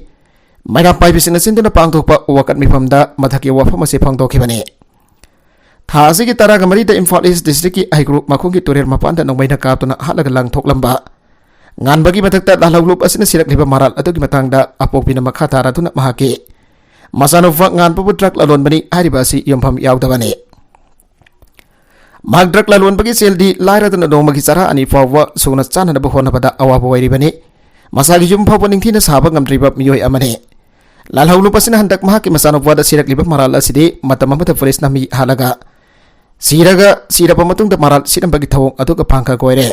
ꯃꯩꯔꯥ ꯄꯥꯏꯕꯤꯁꯤꯡꯅ ꯁꯤꯟꯗꯨꯅ ꯄꯥꯡꯊꯣꯛꯄ ꯋꯥꯀꯠ ꯃꯤꯐꯝꯗ ꯃꯊꯛꯀꯤ ꯋꯥꯐꯝ ꯑꯁꯤ ꯐꯣꯡꯗꯣꯛꯈꯤꯕꯅꯤ꯫ ꯊꯥ ꯑꯁꯤꯒꯤ ꯇꯔꯥꯒ ꯃꯔꯤꯗ ꯏꯝꯐꯥꯜ ꯏꯁ ꯗꯤꯁꯇ꯭ꯔꯤꯛꯀꯤ ꯍꯩꯒ꯭ꯔꯨ ꯃꯈꯣꯡꯒꯤ ꯇꯨꯔꯦꯜ ꯃꯄꯥꯟꯗ ꯅꯣꯡꯃꯩꯅ ꯀꯥꯞꯇꯨꯅ ꯍꯥꯠꯂꯒ ꯂꯪꯊꯣꯛꯂꯝꯕ ꯉꯥꯟꯕꯒꯤ ꯃꯊꯛꯇ ꯂꯥꯜꯍꯧꯂꯨꯞ ꯑꯁꯤꯅ ꯁꯤꯔꯛꯂꯤꯕ ꯃꯔꯥꯜ ꯑꯗꯨꯒꯤ ꯃꯇꯥꯡꯗ ꯑꯄꯣꯛꯄꯤꯅ ꯃꯈꯥ ꯇꯥꯔꯗꯨꯅ ꯃꯍꯥꯛꯀꯤ ꯃꯆꯥꯅꯨꯄꯥ ꯉꯥꯟꯕꯕꯨ ꯗ꯭ꯔꯒ ꯂꯂꯣꯟꯕꯅꯤ ꯍꯥꯏꯔꯤꯕ ꯑꯁꯤ ꯌꯨꯝꯐꯝ ꯌꯥꯎꯗꯕꯅꯤ꯫ ꯃꯍꯥꯛ ꯗ꯭ꯔꯒ ꯂꯂꯣꯟꯕꯒꯤ ꯁꯦꯜꯗꯤ ꯂꯥꯏꯔꯗꯅ ꯅꯣꯡꯃꯒꯤ ꯆꯔꯥ ꯑꯅꯤ ꯐꯥꯎꯕ ꯁꯨꯅ ꯆꯥꯅꯅꯕ ꯍꯣꯠꯅꯕꯗ ꯑꯋꯥꯕ ꯑꯣꯏꯔꯤꯕꯅꯤ꯫ ꯃꯁꯥꯒꯤ ꯌꯨꯝ ꯐꯥꯎꯕ ꯅꯤꯡꯊꯤꯅ ꯁꯥꯕ ꯉꯝꯗ꯭ꯔꯤꯕ ꯃꯤꯑꯣꯏ ꯑꯃꯅꯤ꯫ ꯂꯥꯜꯍꯧꯂꯨꯞ ꯑꯁꯤꯅ ꯍꯟꯗꯛ ꯃꯍꯥꯛꯀꯤ ꯃꯆꯥꯅꯨꯄꯥꯗ ꯁꯤꯔꯛꯂꯤꯕ ꯃꯔꯥꯜ ꯑꯁꯤꯗꯤ ꯃꯇꯝ ꯑꯃꯗ ꯄꯨꯂꯤꯁꯅ ꯃꯤ ꯍꯥꯠꯂꯒ ꯁꯤꯔꯒ, ꯁꯤꯔꯕ ꯃꯇꯨꯡꯗ ꯃꯔꯥꯜ ꯁꯤꯔꯝꯕꯒꯤ ꯊꯧꯑꯣꯡ ꯑꯗꯨꯒ ꯄꯥꯡꯈꯛ ꯑꯣꯏꯔꯦ꯫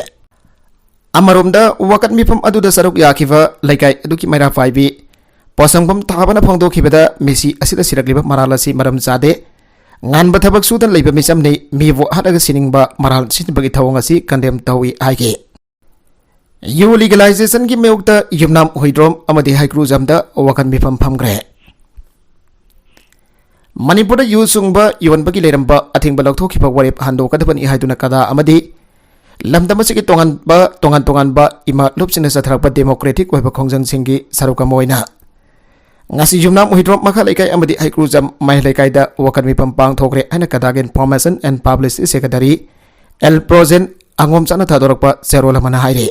ꯑꯃꯔꯣꯝꯗ ꯋꯥꯀꯠ ꯃꯤꯐꯝ ꯑꯗꯨꯗ ꯁꯔꯨꯛ ꯌꯥꯈꯤꯕ ꯂꯩꯀꯥꯏ ꯑꯗꯨꯒꯤ ꯃꯩꯔꯥ ꯄꯥꯏꯕꯤ ꯄꯣꯠꯁꯪꯐꯝ ꯊꯥꯕꯅ ꯐꯣꯡꯗꯣꯛꯈꯤꯕꯗ ꯃꯤꯁꯤ ꯑꯁꯤꯗ ꯁꯤꯔꯛꯂꯤꯕ ꯃꯔꯥꯜ ꯑꯁꯤ ꯃꯔꯝ ꯆꯥꯗꯦ꯫ ꯉꯥꯟꯕ ꯊꯕꯛ ꯁꯨꯗꯅ ꯂꯩꯕ ꯃꯤꯆꯝꯅꯤ꯫ ꯃꯤꯕꯨ ꯍꯥꯠꯂꯒ ꯁꯤꯅꯤꯡꯕ ꯃꯔꯥꯜ ꯁꯤꯖꯤꯟꯕꯒꯤ ꯊꯧꯑꯣꯡ ꯑꯁꯤ ꯀꯟꯗꯦꯝ ꯇꯧꯏ ꯍꯥꯏꯈꯤ꯫ ꯌꯨ ꯂꯤꯒꯦꯂꯥꯏꯖꯦꯁꯟꯒꯤ ꯃꯥꯌꯣꯛꯇ ꯌꯨꯝꯅꯥꯝ ꯍꯨꯏꯗ꯭ꯔꯣꯝ ꯑꯃꯗꯤ ꯍꯩꯀ꯭ꯔꯨꯖꯝꯗ ꯋꯥꯀꯠ ꯃꯤꯐꯝ ꯐꯝꯈ꯭ꯔꯦ꯫ ꯃꯅꯤꯄꯨꯔꯗ ꯌꯨ ꯁꯨꯡꯕ ꯌꯣꯟꯕꯒꯤ ꯂꯩꯔꯝꯕ ꯑꯊꯤꯡꯕ ꯂꯧꯊꯣꯛꯈꯤꯕ ꯋꯥꯔꯦꯞ ꯍꯟꯗꯣꯛꯀꯗꯕꯅꯤ ꯍꯥꯏꯗꯨꯅ ꯀꯗꯥ ꯑꯃꯗꯤ ꯂꯝꯗꯝ ꯑꯁꯤꯒꯤ ꯇꯣꯉꯥꯟꯕ, ꯇꯣꯉꯥꯟ ꯇꯣꯉꯥꯟꯕ ꯏꯃꯥ ꯂꯨꯞꯁꯤꯡꯅ ꯆꯠꯊꯔꯛꯄ ꯗꯦꯃꯣꯀ꯭ꯔꯦꯇꯤꯛ ꯑꯣꯏꯕ ꯈꯣꯡꯖꯪꯁꯤꯡꯒꯤ ꯁꯔꯨꯛ ꯑꯃ ꯑꯣꯏꯅ ꯉꯁꯤ ꯌꯨꯝꯅꯥꯝ ꯍꯨꯏꯗ꯭ꯔꯣꯝ ꯃꯈꯥ ꯂꯩꯀꯥꯏ ꯑꯃꯗꯤ ꯍꯩꯀ꯭ꯔꯨꯖꯝ ꯃꯌꯥꯏ ꯂꯩꯀꯥꯏꯗ ꯋꯥꯀꯠ ꯃꯤꯐꯝ ꯄꯥꯡꯊꯣꯛꯈ꯭ꯔꯦ ꯍꯥꯏꯅ ꯀꯗꯥꯒꯤ information and publicity secretary L Projen ꯑꯉꯣꯝꯆꯥꯅ ꯊꯥꯗꯣꯔꯛꯄ ꯆꯦꯔꯣꯜ ꯑꯃꯅ ꯍꯥꯏꯔꯤ꯫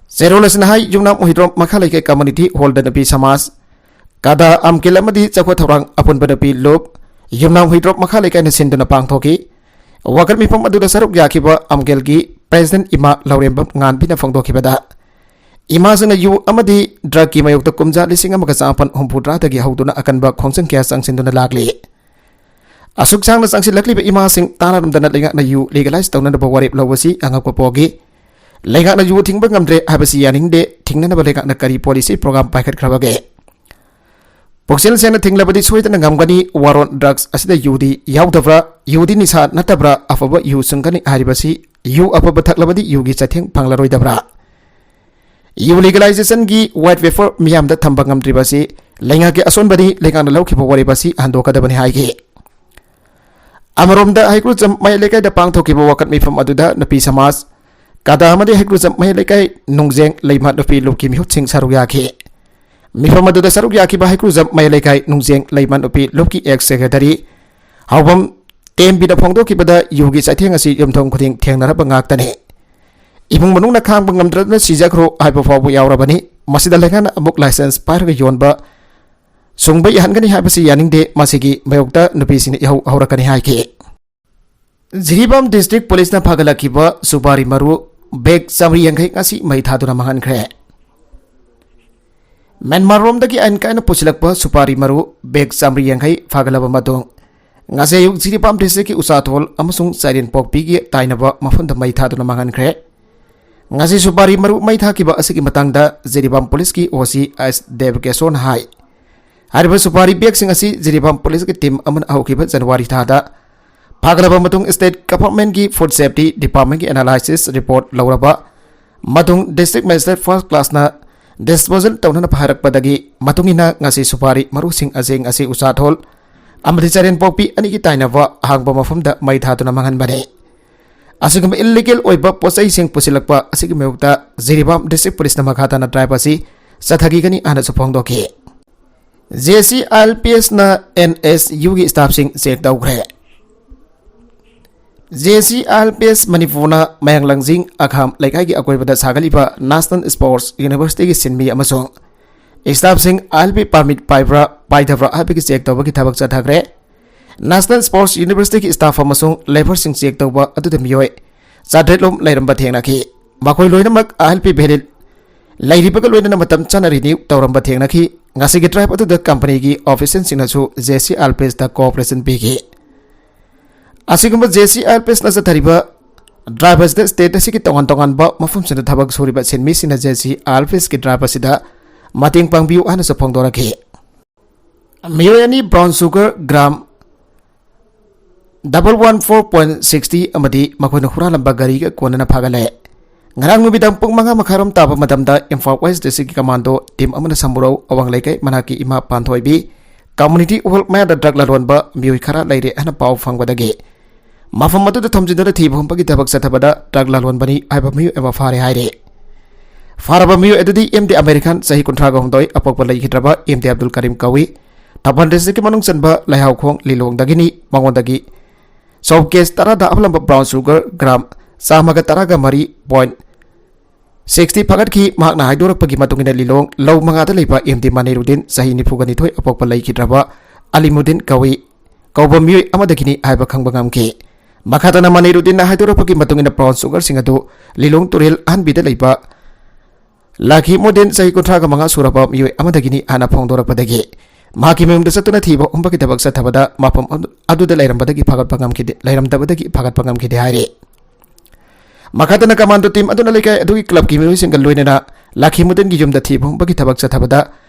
ꯆꯦꯔꯣꯜ ꯑꯁꯤꯅ ꯍꯥꯏ, ꯌꯨꯝꯅꯥꯝ ꯍꯨꯏꯗ꯭ꯔꯣꯝ ꯃꯈꯥ ꯂꯩꯀꯥꯏ ꯀꯝꯃꯨꯅꯤꯇꯤ ꯍꯣꯜꯗ ꯅꯨꯄꯤ ꯁꯃꯥꯖ, ꯀꯗꯥ ꯑꯝꯀꯤꯜ ꯑꯃꯗꯤ ꯆꯥꯎꯈꯠ ꯊꯧꯔꯥꯡ ꯑꯄꯨꯟꯕ ꯅꯨꯄꯤ ꯂꯨꯞ, ꯌꯨꯝꯅꯥꯝ ꯍꯨꯏꯗ꯭ꯔꯣꯝ ꯃꯈꯥ ꯂꯩꯀꯥꯏꯅ ꯁꯤꯟꯗꯨꯅ ꯄꯥꯡꯊꯣꯛꯈꯤ꯫ ꯋꯥꯀꯠ ꯃꯤꯐꯝ ꯑꯗꯨꯗ ꯁꯔꯨꯛ ꯌꯥꯈꯤꯕ ꯑꯝꯀꯤꯜꯒꯤ ꯄ꯭ꯔꯦꯁꯤꯗꯦꯟꯠ ꯏꯃꯥ ꯂꯧꯔꯦꯝꯕꯝ ꯉꯥꯟꯕꯤꯅ ꯐꯣꯡꯗꯣꯛꯈꯤꯕꯗ, ꯏꯃꯥꯁꯤꯡꯅ ꯌꯨ ꯑꯃꯗꯤ ꯗ꯭ꯔꯒꯀꯤ ꯃꯥꯌꯣꯛꯇ ꯀꯨꯝꯖꯥ ꯂꯤꯁꯤꯡ ꯑꯃꯒ ꯆꯥꯃꯥꯄꯟ ꯍꯨꯝꯐꯨꯇꯔꯥꯗꯒꯤ ꯍꯧꯗꯨꯅ ꯑꯀꯟꯕ ꯈꯣꯡꯖꯪ ꯀꯌꯥ ꯆꯪꯁꯤꯟꯗꯨꯅ ꯂꯥꯛꯂꯤ꯫ ꯑꯁꯨꯛ ꯁꯥꯡꯅ ꯆꯪꯁꯤꯜꯂꯛꯂꯤꯕ ꯏꯃꯥꯁꯤꯡ ꯇꯥꯟꯅꯔꯝꯗꯅ ꯂꯩꯉꯥꯛꯅ ꯌꯨ legalize ꯇꯧꯅꯅꯕ ꯋꯥꯔꯦꯞ ꯂꯧꯕꯁꯤ ꯑꯉꯛꯄ ꯄꯣꯛꯏ꯫ ꯂꯩꯉꯥꯛꯅ ꯌꯨ ꯊꯤꯡꯕ ꯉꯝꯗ꯭ꯔꯦ ꯍꯥꯏꯕꯁꯤ ꯌꯥꯅꯤꯡꯗꯦ꯫ ꯊꯤꯡꯅꯅꯕ ꯂꯩꯉꯥꯛꯅ ꯀꯔꯤ policy program ꯄꯥꯏꯈꯠꯈ꯭ꯔꯕꯒꯦ? ꯄꯨꯛꯆꯦꯜ ꯁꯦꯡꯅ ꯊꯤꯡꯂꯕꯗꯤ ꯁꯣꯏꯗꯅ ꯉꯝꯒꯅꯤ꯫ War on Drugs ꯑꯁꯤꯗ ꯌꯨꯗꯤ ꯌꯥꯎꯗꯕ꯭ꯔꯥ? ꯌꯨꯗꯤ ꯅꯤꯁꯥ ꯅꯠꯇꯕ꯭ꯔꯥ? ꯑꯐꯕ ꯌꯨ ꯁꯨꯡꯒꯅꯤ ꯍꯥꯏꯔꯤꯕꯁꯤ ꯌꯨ ꯑꯐꯕ ꯊꯛꯂꯕꯗꯤ ꯌꯨꯒꯤ ꯆꯩꯊꯦꯡ ꯐꯪꯂꯔꯣꯏꯗꯕ꯭ꯔꯥ? ꯌꯨ legalizationꯒꯤ white paper ꯃꯤꯌꯥꯝꯗ ꯊꯝꯕ ꯉꯝꯗ꯭ꯔꯤꯕ ꯑꯁꯤ ꯂꯩꯉꯥꯛꯀꯤ ꯑꯁꯣꯟꯕꯅꯤ, ꯂꯩꯉꯥꯛꯅ ꯂꯧꯈꯤꯕ ꯋꯥꯔꯦꯞ ꯑꯁꯤ ꯍꯟꯗꯣꯛꯀꯗꯕꯅꯤ ꯍꯥꯏꯈꯤ꯫ ꯑꯃꯔꯣꯝꯗ ꯍꯩꯀ꯭ꯔꯨꯖꯝ ꯃꯌꯥꯏ ꯂꯩꯀꯥꯏꯗ ꯄꯥꯡꯊꯣꯛꯈꯤꯕ ꯋꯥꯀꯠ ꯃꯤꯐꯝ ꯑꯗꯨꯗ ꯅꯨꯄꯤ ꯁꯃꯥꯖ, ꯀꯗꯥ ꯑꯃꯗꯤ ꯍꯩꯀ꯭ꯔꯨꯖꯝ ꯃꯌꯥꯏ ꯂꯩꯀꯥꯏ ꯅꯨꯡꯖꯦꯡ ꯂꯩꯃ ꯅꯨꯄꯤ ꯂꯨꯞꯀꯤ ꯃꯤꯍꯨꯠꯁꯤꯡ ꯁꯔꯨꯛ ꯌꯥꯈꯤ꯫ ꯃꯤꯐꯝ ꯑꯗꯨꯗ ꯁꯔꯨꯛ ꯌꯥꯈꯤꯕ ꯍꯩꯀ꯭ꯔꯨꯖꯝ ꯃꯌꯥꯏ ꯂꯩꯀꯥꯏ ꯅꯨꯡꯖꯦꯡ ꯂꯩꯃ ꯅꯨꯄꯤ ꯂꯨꯞꯀꯤ ex secretary ꯍꯥꯎꯕꯝ ꯇꯦꯝꯕꯤꯅ ꯐꯣꯡꯗꯣꯛꯈꯤꯕꯗ ꯌꯨꯒꯤ ꯆꯩꯊꯦꯡ ꯑꯁꯤ ꯌꯨꯝꯊꯣꯡ ꯈꯨꯗꯤꯡ ꯊꯦꯡꯅꯔꯕ ꯉꯥꯛꯇꯅꯤ꯫ ꯏꯃꯨꯡ ꯃꯅꯨꯡꯅ ꯈꯥꯡꯕ ꯉꯝꯗ꯭ꯔꯗꯨꯅ ꯁꯤꯖꯈ꯭ꯔꯣ ꯍꯥꯏꯕ ꯐꯥꯎꯕ ꯌꯥꯎꯔꯕꯅꯤ꯫ ꯃꯁꯤꯗ ꯂꯩꯉꯥꯛꯅ ꯑꯃꯨꯛ license ꯄꯥꯏꯔꯒ ꯌꯣꯟꯕ ꯁꯨꯡꯕ ꯌꯥꯍꯟꯒꯅꯤ ꯍꯥꯏꯕꯁꯤ ꯌꯥꯅꯤꯡꯗꯦ꯫ ꯃꯁꯤꯒꯤ ꯃꯥꯌꯣꯛꯇ ꯅꯨꯄꯤꯁꯤꯡꯅ ꯏꯍꯧ ꯍꯧꯔꯛꯀꯅꯤ ꯍꯥꯏꯈꯤ꯫ ꯖꯤꯔꯤꯕꯥꯝ district policeꯅ ꯐꯥꯒꯠꯂꯛꯈꯤꯕ ꯁꯨꯄꯥꯔꯤ ꯃꯔꯨ bag ꯆꯥꯃꯔꯤ ꯌꯥꯡꯈꯩ ꯉꯁꯤ ꯃꯩ ꯊꯥꯗꯨꯅ ꯃꯥꯡꯍꯟꯈ꯭ꯔꯦ꯫ ꯃ꯭ꯌꯥꯟꯃꯥꯔ ꯔꯣꯝꯗꯒꯤ ꯑꯥꯏꯟ ꯀꯥꯏꯅ ꯄꯨꯁꯤꯜꯂꯛꯄ ꯁꯨꯄꯥꯔꯤ ꯃꯔꯨ bag ꯆꯥꯃꯔꯤ ꯌꯥꯡꯈꯩ ꯐꯥꯒꯠꯂꯕ ꯃꯇꯨꯡ, ꯉꯁꯤ ꯑꯌꯨꯛ ꯖꯤꯔꯤꯕꯥꯝ districtꯀꯤ ꯎꯆꯥꯊꯣꯜ ꯑꯃꯁꯨꯡ ꯆꯥꯏꯔꯦꯟꯄꯣꯛꯄꯤꯒꯤ ꯇꯥꯏꯅꯕ ꯃꯐꯝꯗ ꯃꯩ ꯊꯥꯗꯨꯅ ꯃꯥꯡꯍꯟꯈ꯭ꯔꯦ꯫ ꯉꯁꯤ ꯁꯨꯄꯥꯔꯤ ꯃꯔꯨ ꯃꯩ ꯊꯥꯈꯤꯕ ꯑꯁꯤꯒꯤ ꯃꯇꯥꯡꯗ ꯖꯤꯔꯤꯕꯥꯝ policeꯀꯤ OC ꯑꯦꯁ ꯗꯦꯕꯀꯦꯁꯣꯔꯅ ꯍꯥꯏ, ꯍꯥꯏꯔꯤꯕ ꯁꯨꯄꯥꯔꯤ bagꯁꯤꯡ ꯑꯁꯤ ꯖꯤꯔꯤꯕꯥꯝ policeꯀꯤ team ꯑꯃꯅ ꯍꯧꯈꯤꯕ January ꯊꯥꯗ ꯐꯥꯒꯠꯂꯕ ꯃꯇꯨꯡ state governmentꯀꯤ food safety departmentꯀꯤ analysis report ꯂꯧꯔꯕ ꯃꯇꯨꯡ district magistrate first classꯅ disposal ꯇꯧꯅꯅꯕ ꯍꯥꯏꯔꯛꯄꯗꯒꯤ ꯃꯇꯨꯡ ꯏꯟꯅ ꯉꯁꯤ ꯁꯨꯄꯥꯔꯤ ꯃꯔꯨꯁꯤꯡ ꯑꯁꯤ ꯉꯁꯤ ꯎꯆꯥꯊꯣꯜ ꯑꯃꯗꯤ ꯆꯥꯏꯔꯦꯟꯄꯣꯛꯄꯤ ꯑꯅꯤꯒꯤ ꯇꯥꯏꯅꯕ ꯑꯍꯥꯡꯕ ꯃꯐꯝꯗ ꯃꯩ ꯊꯥꯗꯨꯅ ꯃꯥꯡꯍꯟꯕꯅꯤ꯫ ꯑꯁꯤꯒꯨꯝꯕ illegal ꯑꯣꯏꯕ ꯄꯣꯠꯆꯩꯁꯤꯡ ꯄꯨꯁꯤꯜꯂꯛꯄ ꯑꯁꯤꯒꯤ ꯃꯥꯌꯣꯛꯇ ꯖꯤꯔꯤꯕꯥꯝ district policeꯅ ꯃꯈꯥ ꯇꯥꯅ drive ꯑꯁꯤ ꯆꯠꯊꯈꯤꯒꯅꯤ ꯍꯥꯏꯅꯁꯨ ꯐꯣꯡꯗꯣꯛꯈꯤ꯫ JAC ILPSꯅ NSUꯒꯤ staffꯁꯤꯡ check ꯇꯧꯈ꯭ꯔꯦ꯫ JAC ILPS ꯃꯅꯤꯄꯨꯔꯅ ꯃꯌꯥꯡ ꯂꯪꯖꯤꯡ ꯑꯈꯥꯝ ꯂꯩꯀꯥꯏꯒꯤ ꯑꯀꯣꯏꯕꯗ ꯁꯥꯒꯠꯂꯤꯕ National Sports Universityꯒꯤ ꯁꯤꯟꯃꯤ ꯑꯃꯁꯨꯡ staffꯁꯤꯡ ILP permit ꯄꯥꯏꯕ꯭ꯔꯥ ꯄꯥꯏꯗꯕ꯭ꯔꯥ ꯍꯥꯏꯕꯒꯤ check ꯇꯧꯕꯒꯤ ꯊꯕꯛ ꯆꯠꯊꯈ꯭ꯔꯦ꯫ National Sports Universityꯒꯤ staff ꯑꯃꯁꯨꯡ labourꯁꯤꯡ check ꯇꯧꯕ ꯑꯗꯨꯗ ꯃꯤꯑꯣꯏ ꯆꯥꯇ꯭ꯔꯦꯠ ꯂꯣꯝ ꯂꯩꯔꯝꯕ ꯊꯦꯡꯅꯈꯤ꯫ ꯃꯈꯣꯏ ꯂꯣꯏꯅꯃꯛ ILP valid ꯂꯩꯔꯤꯕꯒ ꯂꯣꯏꯅꯅ ꯃꯇꯝ ꯆꯥꯅ renew ꯇꯧꯔꯝꯕ ꯊꯦꯡꯅꯈꯤ꯫ ꯉꯁꯤꯒꯤ drive ꯑꯗꯨꯗ companyꯒꯤ officialꯁꯤꯡꯅꯁꯨ JC Alpesꯇ cooperation ꯄꯤꯈꯤ꯫ ꯑꯁꯤꯒꯨꯝꯕ JC Alpesꯅ ꯆꯠꯊꯔꯤꯕ drive ꯑꯁꯤꯗ state ꯑꯁꯤꯒꯤ ꯇꯣꯉꯥꯟ ꯇꯣꯉꯥꯟꯕ ꯃꯐꯝꯁꯤꯡꯗ ꯊꯕꯛ ꯁꯨꯔꯤꯕ ꯁꯤꯟꯃꯤꯁꯤꯡꯅ JC Alpesꯀꯤ drive ꯑꯁꯤꯗ ꯃꯇꯦꯡ ꯄꯥꯡꯕꯤꯌꯨ ꯍꯥꯏꯅꯁꯨ ꯐꯣꯡꯗꯣꯔꯛꯈꯤ꯫ ꯃꯤꯑꯣꯏ ꯑꯅꯤ brown sugar gram double one four point sixty ꯑꯃꯗꯤ ꯃꯈꯣꯏꯅ ꯍꯨꯔꯥꯜꯂꯝꯕ ꯒꯥꯔꯤꯒ ꯀꯣꯟꯅꯅ ꯐꯥꯒꯠꯂꯦ꯫ ꯉꯔꯥꯡ ꯅꯨꯃꯤꯗꯥꯡ ꯄꯨꯡ ꯃꯉꯥ ꯃꯈꯥꯏꯔꯣꯝ ꯇꯥꯕ ꯃꯇꯝꯗ ꯏꯝꯐꯥꯜ West Districtꯀꯤ commando team ꯑꯃꯅ ꯁꯃꯨꯔꯧ ꯑꯋꯥꯡ ꯂꯩꯀꯥꯏ ꯃꯅꯥꯛꯀꯤ ꯏꯃꯥ ꯄꯥꯟꯊꯣꯏꯕꯤ community hall ꯃꯌꯥꯗ drug ꯂꯂꯣꯟꯕ ꯃꯤꯑꯣꯏ ꯈꯔ ꯂꯩꯔꯦ ꯍꯥꯏꯅ ꯄꯥꯎ ꯐꯪꯕꯗꯒꯤ ꯃꯐꯝ ꯑꯗꯨꯗ ꯊꯣꯝꯖꯤꯟꯗꯨꯅ ꯊꯤꯕ ꯍꯨꯝꯕꯒꯤ ꯊꯕꯛ ꯆꯠꯊꯕꯗ drug ꯂꯂꯣꯟꯕꯅꯤ ꯍꯥꯏꯕ ꯃꯤꯑꯣꯏ ꯑꯃ ꯐꯥꯔꯦ ꯍꯥꯏꯔꯦ꯫ ꯐꯥꯔꯕ ꯃꯤꯑꯣꯏ ꯑꯗꯨꯗꯤ M D American, ꯆꯍꯤ ꯀꯨꯟꯊ꯭ꯔꯥꯒ ꯍꯨꯝꯗꯣꯏ, ꯑꯄꯣꯛꯄ ꯂꯩꯈꯤꯗ꯭ꯔꯕ M D Abdul Karim ꯀꯧꯏ꯫ ꯊꯧꯕꯥꯜ districtꯀꯤ ꯃꯅꯨꯡ ꯆꯟꯕ ꯂꯩꯍꯥꯎꯈꯣꯡ ꯂꯤꯂꯣꯡꯗꯒꯤꯅꯤ꯫ ꯃꯉꯣꯟꯗꯒꯤ soap case ꯇꯔꯥꯗ ꯍꯥꯞꯂꯝꯕ brown sugar gram ꯆꯥꯝꯃꯒ ꯇꯔꯥꯒ ꯃꯔꯤ point sixty ꯐꯥꯒꯠꯈꯤ꯫ ꯃꯍꯥꯛꯅ ꯍꯥꯏꯗꯣꯔꯛꯄꯒꯤ ꯃꯇꯨꯡ ꯏꯟꯅ ꯂꯤꯂꯣꯡ ꯂꯧ ꯃꯉꯥꯗ ꯂꯩꯕ M D ꯃꯅꯤꯔꯨꯗꯤꯟ, ꯆꯍꯤ ꯅꯤꯐꯨꯒ ꯅꯤꯊꯣꯏ, ꯑꯄꯣꯛꯄ ꯂꯩꯈꯤꯗ꯭ꯔꯕ ꯑꯂꯤꯃꯨꯗꯤꯟ ꯀꯧꯏ, ꯀꯧꯕ ꯃꯤꯑꯣꯏ ꯑꯃꯗꯒꯤꯅꯤ ꯍꯥꯏꯕ ꯈꯪꯕ ꯉꯝꯈꯤ꯫ ꯃꯈꯥ ꯇꯥꯅ ꯃꯅꯤꯔꯨꯗꯤꯟꯅ ꯍꯥꯏꯗꯣꯔꯛꯄꯒꯤ ꯃꯇꯨꯡ ꯏꯟꯅ brown sugarꯁꯤꯡ ꯑꯗꯨ ꯂꯤꯂꯣꯡ ꯇꯨꯔꯦꯜ ꯑꯍꯟꯕꯤꯗ ꯂꯩꯕ ꯂꯥꯈꯤꯃꯨꯗꯤꯟ, ꯆꯍꯤ ꯀꯨꯟꯊ꯭ꯔꯥꯒ ꯃꯉꯥ ꯁꯨꯔꯕ ꯃꯤꯑꯣꯏ ꯑꯃꯗꯒꯤꯅꯤ ꯍꯥꯏꯅ ꯐꯣꯡꯗꯣꯔꯛꯄꯗꯒꯤ ꯃꯍꯥꯛꯀꯤ ꯃꯌꯨꯝꯗ ꯆꯠꯇꯨꯅ ꯊꯤꯕ ꯍꯨꯝꯕꯒꯤ ꯊꯕꯛ ꯆꯠꯊꯕꯗ ꯃꯐꯝ ꯑꯗꯨ-, ꯑꯗꯨꯗ ꯂꯩꯔꯝꯕꯗꯒꯤ ꯐꯥꯒꯠꯄ ꯉꯝꯈꯤꯗꯦ, ꯂꯩꯔꯝꯗꯕꯗꯒꯤ ꯐꯥꯒꯠꯄ ꯉꯝꯈꯤꯗꯦ ꯍꯥꯏꯔꯤ꯫ ꯃꯈꯥ ꯇꯥꯅ commando team ꯑꯗꯨꯅ ꯂꯩꯀꯥꯏ ꯑꯗꯨꯒꯤ clubꯀꯤ ꯃꯤꯑꯣꯏꯁꯤꯡꯒ ꯂꯣꯏꯅꯅ ꯂꯥꯈꯤꯃꯨꯗꯤꯟꯒꯤ ꯌꯨꯝꯗ ꯊꯤꯕ ꯍꯨꯝꯕꯒꯤ ꯊꯕꯛ ꯆꯠꯊꯕꯗ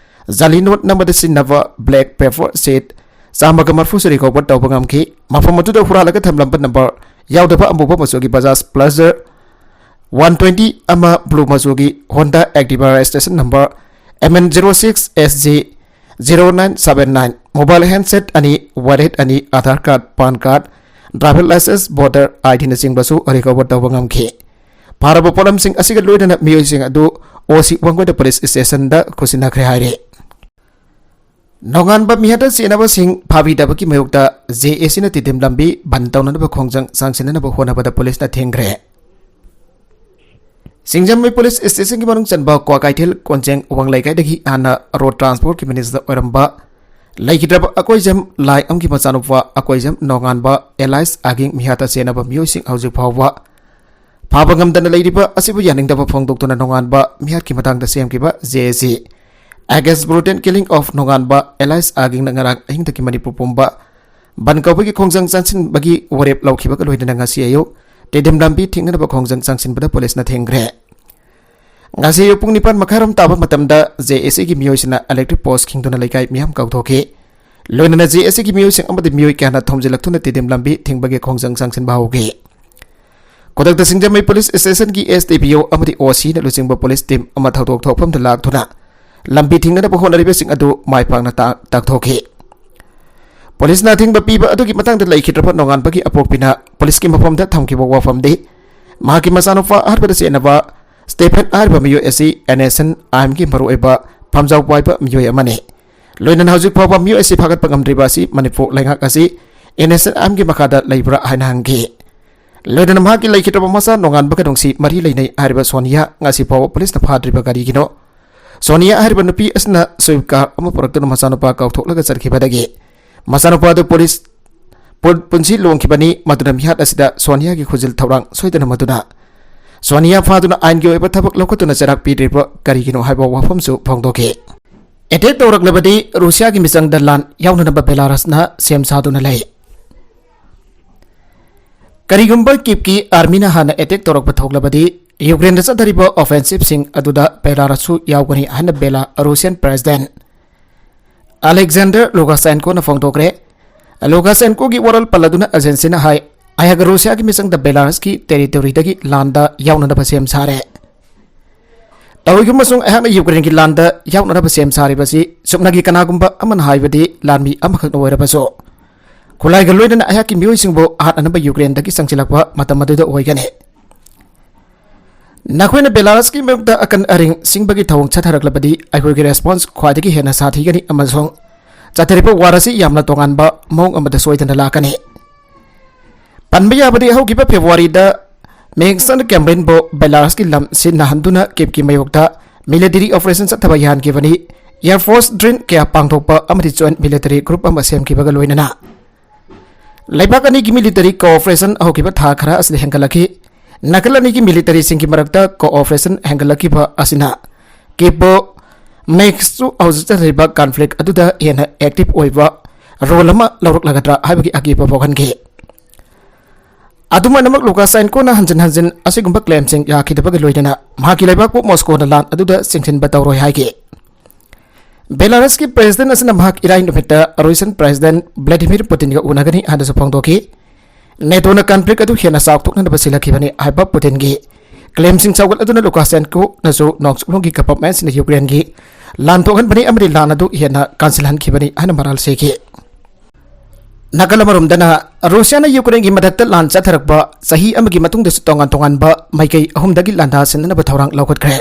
ꯖꯥꯂꯤ note ꯅꯝꯕꯗ ꯁꯤꯖꯤꯟꯅꯕ black paper sheet ꯆꯥꯝꯃꯒ ꯃꯔꯤꯐꯨꯁꯨ recover ꯇꯧꯕ ꯉꯝꯈꯤ꯫ ꯃꯐꯝ ꯑꯗꯨꯗ ꯍꯨꯔꯥꯜꯂꯒ ꯊꯝꯂꯝꯕ number ꯌꯥꯎꯗꯕ ꯑꯃꯨꯕ ꯃꯆꯨꯒꯤ Bajaj Pulsar one twenty ꯑꯃ blue ꯃꯆꯨꯒꯤ Honda Activa registration number M N zero six S J zero nine seven nine, mobile handset ꯑꯅꯤ, wallet ꯑꯅꯤ, Aadhaar card, PAN card, driver license, voter IDꯅꯆꯤꯡꯕꯁꯨ recover ꯇꯧꯕ ꯉꯝꯈꯤ꯫ ꯐꯥꯔꯕ ꯄꯣꯠꯂꯝꯁꯤꯡ ꯑꯁꯤꯒ ꯂꯣꯏꯅꯅ ꯃꯤꯑꯣꯏꯁꯤꯡ ꯑꯗꯨ OC ꯋꯥꯡꯒꯣꯏꯗ police stationꯗ ꯈꯨꯠꯁꯤꯟꯅꯈ꯭ꯔꯦ ꯍꯥꯏꯔꯤ꯫ ꯅꯣꯡꯉꯥꯟꯕ ꯃꯤꯍꯥꯠꯇ ꯆꯦꯟꯅꯕꯁꯤꯡ ꯐꯥꯕꯤꯗꯕꯒꯤ ꯃꯥꯌꯣꯛꯇ JACꯅ ꯇꯤꯗꯤꯝ ꯂꯝꯕꯤ ꯕꯟ ꯇꯧꯅꯅꯕ ꯈꯣꯡꯖꯪ ꯆꯪꯁꯤꯟꯅꯅꯕ ꯍꯣꯠꯅꯕꯗ policeꯅ ꯊꯤꯡꯈ꯭ꯔꯦ꯫ ꯁꯤꯡꯖꯃꯩ police stationꯒꯤ ꯃꯅꯨꯡ ꯆꯟꯕ ꯀ꯭ꯋꯥꯀꯩꯊꯦꯜ ꯀꯣꯟꯖꯦꯡ ꯋꯥꯡ ꯂꯩꯀꯥꯏꯗꯒꯤ ꯍꯥꯟꯅ road transportꯀꯤ minister ꯑꯣꯏꯔꯝꯕ ꯂꯩꯈꯤꯗ꯭ꯔꯕ ꯑꯀꯣꯏꯖꯝ ꯂꯥꯏ ꯑꯃꯒꯤ ꯃꯆꯥꯅꯨꯄꯥ ꯑꯀꯣꯏꯖꯝ ꯅꯣꯡꯉꯥꯟꯕ alias ꯑꯒꯤꯡ ꯃꯤꯍꯥꯠꯇ ꯆꯦꯟꯅꯕ ꯃꯤꯑꯣꯏꯁꯤꯡ ꯍꯧꯖꯤꯛ ꯐꯥꯎꯕ ꯐꯥꯕ ꯉꯝꯗꯅ ꯂꯩꯔꯤꯕ ꯑꯁꯤꯕꯨ ꯌꯥꯅꯤꯡꯗꯕ ꯐꯣꯡꯗꯣꯛꯇꯨꯅ ꯅꯣꯡꯉꯥꯟꯕ ꯃꯤꯍꯥꯠꯀꯤ ꯃꯇꯥꯡꯗ ꯁꯦꯝꯈꯤꯕ J A C Against Brutal Killing of ꯅꯣꯡꯉꯥꯟꯕ alias ꯑꯥꯒꯤꯡꯅ ꯉꯔꯥꯡ ꯑꯍꯤꯡꯗꯒꯤ ꯃꯅꯤꯄꯨꯔ ꯄꯨꯝꯕ ꯕꯟ ꯀꯧꯕꯒꯤ ꯈꯣꯡꯖꯪ ꯆꯪꯁꯤꯟꯕꯒꯤ ꯋꯥꯔꯦꯞ ꯂꯧꯈꯤꯕꯒ ꯂꯣꯏꯅꯅ ꯉꯁꯤ ꯑꯌꯨꯛ ꯇꯦꯗꯦꯝ ꯂꯝꯕꯤ ꯊꯤꯡꯅꯅꯕ ꯈꯣꯡꯖꯪ ꯆꯪꯁꯤꯟꯕꯗ ꯄꯨꯂꯤꯁꯅ ꯊꯤꯡꯈ꯭ꯔꯦ꯫ ꯉꯁꯤ ꯑꯌꯨꯛ ꯄꯨꯡ ꯅꯤꯄꯥꯟ ꯃꯈꯥꯏꯔꯣꯝ ꯇꯥꯕ ꯃꯇꯝꯗ J A C ꯒꯤ ꯃꯤꯑꯣꯏꯁꯤꯡꯅ electric post ꯈꯤꯡꯗꯨꯅ ꯂꯩꯀꯥꯏ ꯃꯤꯌꯥꯝ ꯀꯧꯊꯣꯛꯈꯤ꯫ ꯂꯣꯏꯅꯅ J A C ꯒꯤ ꯃꯤꯑꯣꯏꯁꯤꯡ ꯑꯃꯗꯤ ꯃꯤꯑꯣꯏ ꯀꯌꯥꯅ ꯊꯣꯝꯖꯤꯜꯂꯛꯇꯨꯅ ꯇꯦꯗꯦꯝ ꯂꯝꯕꯤ ꯊꯤꯡꯕꯒꯤ ꯈꯣꯡꯖꯪ ꯆꯪꯁꯤꯟꯕ ꯍꯧꯈꯤ꯫ ꯈꯨꯗꯛꯇ ꯁꯤꯡꯖꯃꯩ police ꯁ꯭ꯇꯦꯁꯟꯒꯤ S D P O ꯑꯃꯗꯤ O C ꯅ ꯂꯨꯆꯤꯡꯕ ꯄꯨꯂꯤꯁ ꯇꯤꯝ ꯑꯃ ꯊꯧꯗꯣꯛ ꯊꯣꯛꯐꯝꯗ ꯂꯥꯛꯇꯨꯅ ꯂꯝꯕꯤ ꯊꯤꯡꯅꯅꯕ ꯍꯣꯠꯅꯔꯤꯕꯁꯤꯡ ꯑꯗꯨ ꯃꯥꯏ ꯄꯥꯛꯅ ꯇꯥ-, ꯇꯥꯛꯊꯣꯛꯈꯤ꯫ ꯄꯨꯂꯤꯁꯅ ꯑꯊꯤꯡꯕ ꯄꯤꯕ ꯑꯗꯨꯒꯤ ꯃꯇꯥꯡꯗ ꯂꯩꯈꯤꯗ꯭ꯔꯕ ꯅꯣꯡꯉꯥꯟꯕꯒꯤ ꯑꯄꯣꯛꯄꯤꯅ ꯄꯨꯂꯤꯁꯀꯤ ꯃꯐꯝꯗ ꯊꯝꯈꯤꯕ ꯋꯥꯐꯝꯗꯤ, ꯃꯍꯥꯛꯀꯤ ꯃꯆꯥꯅꯨꯄꯥ ꯑꯍꯥꯟꯕꯗ ꯆꯦꯟꯅꯕ ꯁ꯭ꯇꯦꯐꯦꯟ ꯍꯥꯏꯔꯤꯕ ꯃꯤꯑꯣꯏ ꯑꯁꯤ N S N ꯑꯥꯏꯟꯒꯤ ꯃꯔꯨꯑꯣꯏꯕ ꯐꯝꯖꯥꯎ ꯄꯥꯏꯕ ꯃꯤꯑꯣꯏ ꯑꯃꯅꯤ꯫ ꯂꯣꯏꯅꯅ ꯍꯧꯖꯤꯛ ꯐꯥꯎꯕ ꯃꯤꯑꯣꯏ ꯑꯁꯤ ꯐꯥꯒꯠꯄ ꯉꯝꯗ꯭ꯔꯤꯕ ꯑꯁꯤ ꯃꯅꯤꯄꯨꯔ ꯂꯩꯉꯥꯛ ꯑꯁꯤ N S N ꯑꯥꯏꯟꯒꯤ ꯃꯈꯥꯗ ꯂꯩꯕ꯭ꯔꯥ ꯍꯥꯏꯅ ꯍꯪꯈꯤ꯫ ꯂꯣꯏꯅꯅ ꯃꯍꯥꯛꯀꯤ ꯂꯩꯈꯤꯗ꯭ꯔꯕ ꯃꯆꯥ ꯅꯣꯡꯉꯥꯟꯕꯒ ꯅꯨꯡꯁꯤ ꯃꯔꯤ ꯂꯩꯅꯩ ꯍꯥꯏꯔꯤꯕ ꯁꯣꯅꯤꯌꯥ ꯉꯁꯤ ꯐꯥꯎꯕ ꯄꯨꯂꯤꯁꯅ ꯐꯥꯗ꯭ꯔꯤꯕ ꯀꯔꯤꯒꯤꯅꯣ? ꯁꯣꯅꯤꯌꯥ ꯍꯥꯏꯔꯤꯕ ꯅꯨꯄꯤ ꯑꯁꯤꯅ Swift car ꯑꯃ ꯄꯨꯔꯛꯇꯨꯅ ꯃꯆꯥꯅꯨꯄꯥ ꯀꯥꯎꯊꯣꯛꯂꯒ ꯆꯠꯈꯤꯕꯗꯒꯤ ꯃꯆꯥꯅꯨꯄꯥ ꯑꯗꯨ ꯄꯨꯂꯤꯁ ꯄꯨꯟ-, ꯄꯨꯟꯁꯤ ꯂꯣꯡꯈꯤꯕꯅꯤ꯫ ꯃꯗꯨꯅ ꯃꯤꯍꯥꯠ ꯑꯁꯤꯗ ꯁꯣꯅꯤꯌꯥꯒꯤ ꯈꯨꯖꯤꯜ ꯊꯧꯔꯥꯡ ꯁꯣꯏꯗꯅ ꯃꯗꯨꯅ ꯁꯣꯅꯤꯌꯥ ꯐꯥꯗꯨꯅ ꯑꯥꯏꯟꯒꯤ ꯑꯣꯏꯕ ꯊꯕꯛ ꯂꯧꯈꯠꯇꯨꯅ ꯆꯩꯔꯥꯛ ꯄꯤꯗ꯭ꯔꯤꯕ ꯀꯔꯤꯒꯤꯅꯣ ꯍꯥꯏꯕ ꯋꯥꯐꯝꯁꯨ ꯐꯣꯡꯗꯣꯛꯈꯤ꯫ ꯑꯦꯇꯦꯛ ꯇꯧꯔꯛꯂꯕꯗꯤ ꯔꯨꯁꯤꯌꯥꯒꯤ ꯃꯤꯆꯪꯗ ꯂꯥꯟ ꯌꯥꯎꯅꯅꯕ ꯕꯦꯂꯥꯔꯁꯅ ꯁꯦꯝ ꯁꯥꯗꯨꯅ ꯂꯩ꯫ ꯀꯔꯤꯒꯨꯝꯕ ꯀꯤꯞꯀꯤ ꯑꯥꯔꯃꯤꯅ ꯍꯥꯟꯅ ꯑꯦꯇꯦꯛ ꯇꯧꯔꯛꯄ ꯊꯣꯛꯂꯕꯗꯤ ꯌꯨꯀ꯭ꯔꯦꯟꯗ ꯆꯠꯊꯔꯤꯕ ꯑꯣꯐꯦꯟꯁꯤꯞꯁꯤꯡ ꯑꯗꯨꯗ ꯕꯦꯂꯥꯔꯁꯁꯨ ꯌꯥꯎꯒꯅꯤ ꯍꯥꯏꯅ ꯕꯦꯂꯥ ꯔꯨꯁꯤꯌꯟ ꯄ꯭ꯔꯦꯁꯤꯗꯦꯟꯠ ꯑꯂꯦꯛꯖꯥꯟꯗꯔ ꯂꯨꯀꯥꯁꯦꯟꯀꯣꯅ ꯐꯣꯡꯗꯣꯛꯈ꯭ꯔꯦ꯫ ꯂꯨꯀꯥꯁꯦꯟꯀꯣꯒꯤ ꯋꯥꯔꯣꯜ ꯄꯜꯂꯗꯨꯅ ꯑꯦꯖꯦꯟꯁꯤꯅ ꯍꯥꯏ, "ꯑꯩꯍꯥꯛ ꯔꯨꯁꯤꯌꯥꯒꯤ ꯃꯤꯆꯪꯗ ꯕꯦꯂꯥꯔꯁꯀꯤ ꯇꯦꯔꯤꯇꯣꯔꯤꯗꯒꯤ ꯂꯥꯟꯗ ꯌꯥꯎꯅꯅꯕ ꯁꯦꯝ ꯁꯥꯔꯦ꯫ ꯇꯧꯏꯒꯨꯝꯕꯁꯨꯡ ꯑꯩꯍꯥꯛꯅ ꯌꯨꯀ꯭ꯔꯦꯟꯒꯤ ꯂꯥꯟꯗ ꯌꯥꯎꯅꯅꯕ ꯁꯦꯝ ꯁꯥꯔꯤꯕꯁꯤ ꯆꯨꯝꯅꯒꯤ ꯀꯅꯥꯒꯨꯝꯕ ꯑꯃꯅ ꯍꯥꯏꯕꯗꯤ ꯂꯥꯟꯃꯤ ꯑꯃꯈꯛꯅ ꯑꯣꯏꯔꯕꯁꯨ ꯈꯨꯠꯂꯥꯏꯒ ꯂꯣꯏꯅꯅ ꯑꯩꯍꯥꯛꯀꯤ ꯃꯤꯑꯣꯏꯁꯤꯡꯕꯨ ꯍꯥꯠꯅꯅꯕ ꯌꯨꯀ꯭ꯔꯦꯟꯗꯒꯤ ꯆꯪꯁꯤꯜꯂꯛꯄ ꯃꯇꯝ ꯑꯗꯨꯗ ꯑꯣꯏꯒꯅꯤ"꯫ ꯅꯈꯣꯏꯅ ꯕꯦꯂꯥꯔꯁꯀꯤ ꯃꯥꯌꯣꯛꯇ ꯑꯀꯟ ꯑꯔꯤꯡ ꯁꯤꯡꯕꯒꯤ ꯊꯧꯑꯣꯡ ꯆꯠꯊꯔꯛꯂꯕꯗꯤ ꯑꯩꯈꯣꯏꯒꯤ ꯔꯦꯁꯄꯣꯟꯁ ꯈ꯭ꯋꯥꯏꯗꯒꯤ ꯍꯦꯟꯅ ꯁꯥꯊꯤꯒꯅꯤ ꯑꯃꯁꯨꯡ ꯆꯠꯊꯔꯤꯕ ꯋꯥꯔ ꯑꯁꯤ ꯌꯥꯝꯅ ꯇꯣꯉꯥꯟꯕ ꯃꯑꯣꯡ ꯑꯃꯗ ꯁꯣꯏꯗꯅ ꯂꯥꯛꯀꯅꯤ꯫ ꯄꯟꯕ ꯌꯥꯕꯗꯤ ꯍꯧꯈꯤꯕ ꯐꯦꯕ꯭ꯔꯨꯋꯥꯔꯤꯗ ꯃꯦꯛꯁꯟ ꯀꯦꯝꯕ꯭ꯔꯤꯟꯕꯨ ꯕꯦꯂꯥꯔꯁꯀꯤ ꯂꯝ ꯁꯤꯟꯅꯍꯟꯗꯨꯅ ꯀꯤꯞꯀꯤ ꯃꯥꯌꯣꯛꯇ ꯃꯤꯂꯤꯇꯔꯤ ꯑꯣꯄꯔꯦꯁꯟ ꯆꯠꯊꯕ ꯌꯥꯍꯟꯈꯤꯕꯅꯤ꯫ ꯑꯦꯌꯔ ꯐꯣꯔꯁ ꯗ꯭ꯔꯤꯜ ꯀꯌꯥ ꯄꯥꯡꯊꯣꯛꯄ ꯑꯃꯗꯤ ꯖꯣꯏꯟꯠ ꯃꯤꯂꯤꯇꯔꯤ ꯒ꯭ꯔꯨꯞ ꯑꯃ ꯁꯦꯝꯈꯤꯕꯒ ꯂꯣꯏꯅꯅ ꯂꯩꯕꯥꯛ ꯑꯅꯤꯒꯤ ꯃꯤꯂꯤꯇꯔꯤ ꯀꯣꯑꯣꯄꯔꯦꯁꯟ ꯍꯧꯈꯤꯕ ꯊꯥ ꯈꯔ ꯑꯁꯤꯗ ꯍꯦꯟꯒꯠꯂꯛꯈꯤ꯫ ꯅꯥꯀꯜ ꯑꯅꯤꯒꯤ ꯃꯤꯂꯤꯇꯔꯤꯁꯤꯡꯒꯤ ꯃꯔꯛꯇ ꯀꯣꯑꯣꯄꯔꯦꯁꯟ ꯍꯦꯟꯒꯠꯂꯛꯈꯤꯕ ꯑꯁꯤꯅ ꯀꯦꯄꯣ ꯃꯦꯛꯁꯁꯨ ꯍꯧꯖꯤꯛ ꯆꯠꯊꯔꯤꯕ ꯀꯟꯐ꯭ꯂꯤꯛ ꯑꯗꯨꯗ ꯍꯦꯟꯅ ꯑꯦꯛꯇꯤꯚ ꯑꯣꯏꯕ ꯔꯣꯜ ꯑꯃ ꯂꯧꯔꯛꯂꯒꯗ꯭ꯔꯥ ꯍꯥꯏꯕꯒꯤ ꯑꯀꯤꯕ ꯄꯣꯛꯍꯟꯈꯤ꯫ ꯑꯗꯨꯃꯥꯏꯅꯃꯛ ꯂꯨꯀꯥꯁꯦꯟꯀꯣꯅ ꯍꯟꯖꯤꯟ ꯍꯟꯖꯤꯟ ꯑꯁꯤꯒꯨꯝꯕ ꯀ꯭ꯂꯦꯝꯁꯤꯡ ꯌꯥꯈꯤꯗꯕꯒ ꯂꯣꯏꯅꯅ ꯃꯍꯥꯛꯀꯤ ꯂꯩꯕꯥꯛꯄꯨ ꯃꯣꯁꯀꯣꯅ ꯂꯥꯟ ꯑꯗꯨꯗ ꯆꯤꯡꯁꯤꯟꯕ ꯇꯧꯔꯣꯏ ꯍꯥꯏꯈꯤ꯫ ꯕꯦꯂꯥꯔꯁꯀꯤ ꯄ꯭ꯔꯦꯁꯤꯗꯦꯟ ꯑꯁꯤꯅ ꯃꯍꯥꯛ ꯏꯔꯥꯏ ꯅꯨꯃꯤꯠꯇ ꯔꯨꯁꯤꯌꯟ ꯄ꯭ꯔꯦꯁꯤꯗꯦꯟ ꯚ꯭ꯂꯥꯗꯤꯃꯤꯔ ꯄꯨꯇꯤꯟꯒ ꯎꯅꯒꯅꯤ ꯍꯥꯏꯅꯁꯨ ꯐꯣꯡꯗꯣꯛꯈꯤ꯫ ꯅꯦꯇꯣꯅ ꯀꯟꯐ꯭ꯂꯤꯛ ꯑꯗꯨ ꯍꯦꯟꯅ ꯆꯥꯎꯊꯣꯛꯅꯅꯕ ꯁꯤꯜꯂꯛꯈꯤꯕꯅꯤ ꯍꯥꯏꯕ ꯄꯨꯇꯤꯟꯒꯤ ꯀ꯭ꯂꯦꯝꯁꯤꯡ ꯁꯧꯒꯠꯂꯗꯨꯅ ꯂꯨꯀꯥꯁꯦꯟꯀꯣꯅꯁꯨ ꯅꯣꯡꯆꯨꯞꯂꯣꯝꯒꯤ ꯒꯚꯔꯟꯃꯦꯟꯠꯁꯤꯡꯅ ꯌꯨꯀ꯭ꯔꯦꯟꯒꯤ ꯂꯥꯟ ꯊꯣꯛꯍꯟꯕꯅꯤ ꯑꯃꯗꯤ ꯂꯥꯟ ꯑꯗꯨ ꯍꯦꯟꯅ ꯀꯥꯟꯁꯤꯜꯍꯟꯈꯤꯕꯅꯤ ꯍꯥꯏꯅ ꯃꯔꯥꯜ ꯁꯤꯈꯤ꯫ ꯅꯥꯀꯜ ꯑꯃꯔꯣꯝꯗꯅ ꯔꯨꯁꯤꯌꯥꯅ ꯌꯨꯀ꯭ꯔꯦꯟꯒꯤ ꯃꯊꯛꯇ ꯂꯥꯟ ꯆꯠꯊꯔꯛꯄ ꯆꯍꯤ ꯑꯃꯒꯤ ꯃꯇꯨꯡꯗꯁꯨ ꯇꯣꯉꯥꯟ ꯇꯣꯉꯥꯟꯕ ꯃꯥꯏꯀꯩ ꯑꯍꯨꯝꯗꯒꯤ ꯂꯥꯟꯗꯥ ꯁꯤꯟꯅꯅꯕ ꯊꯧꯔꯥꯡ ꯂꯧꯈꯠꯈ꯭ꯔꯦ꯫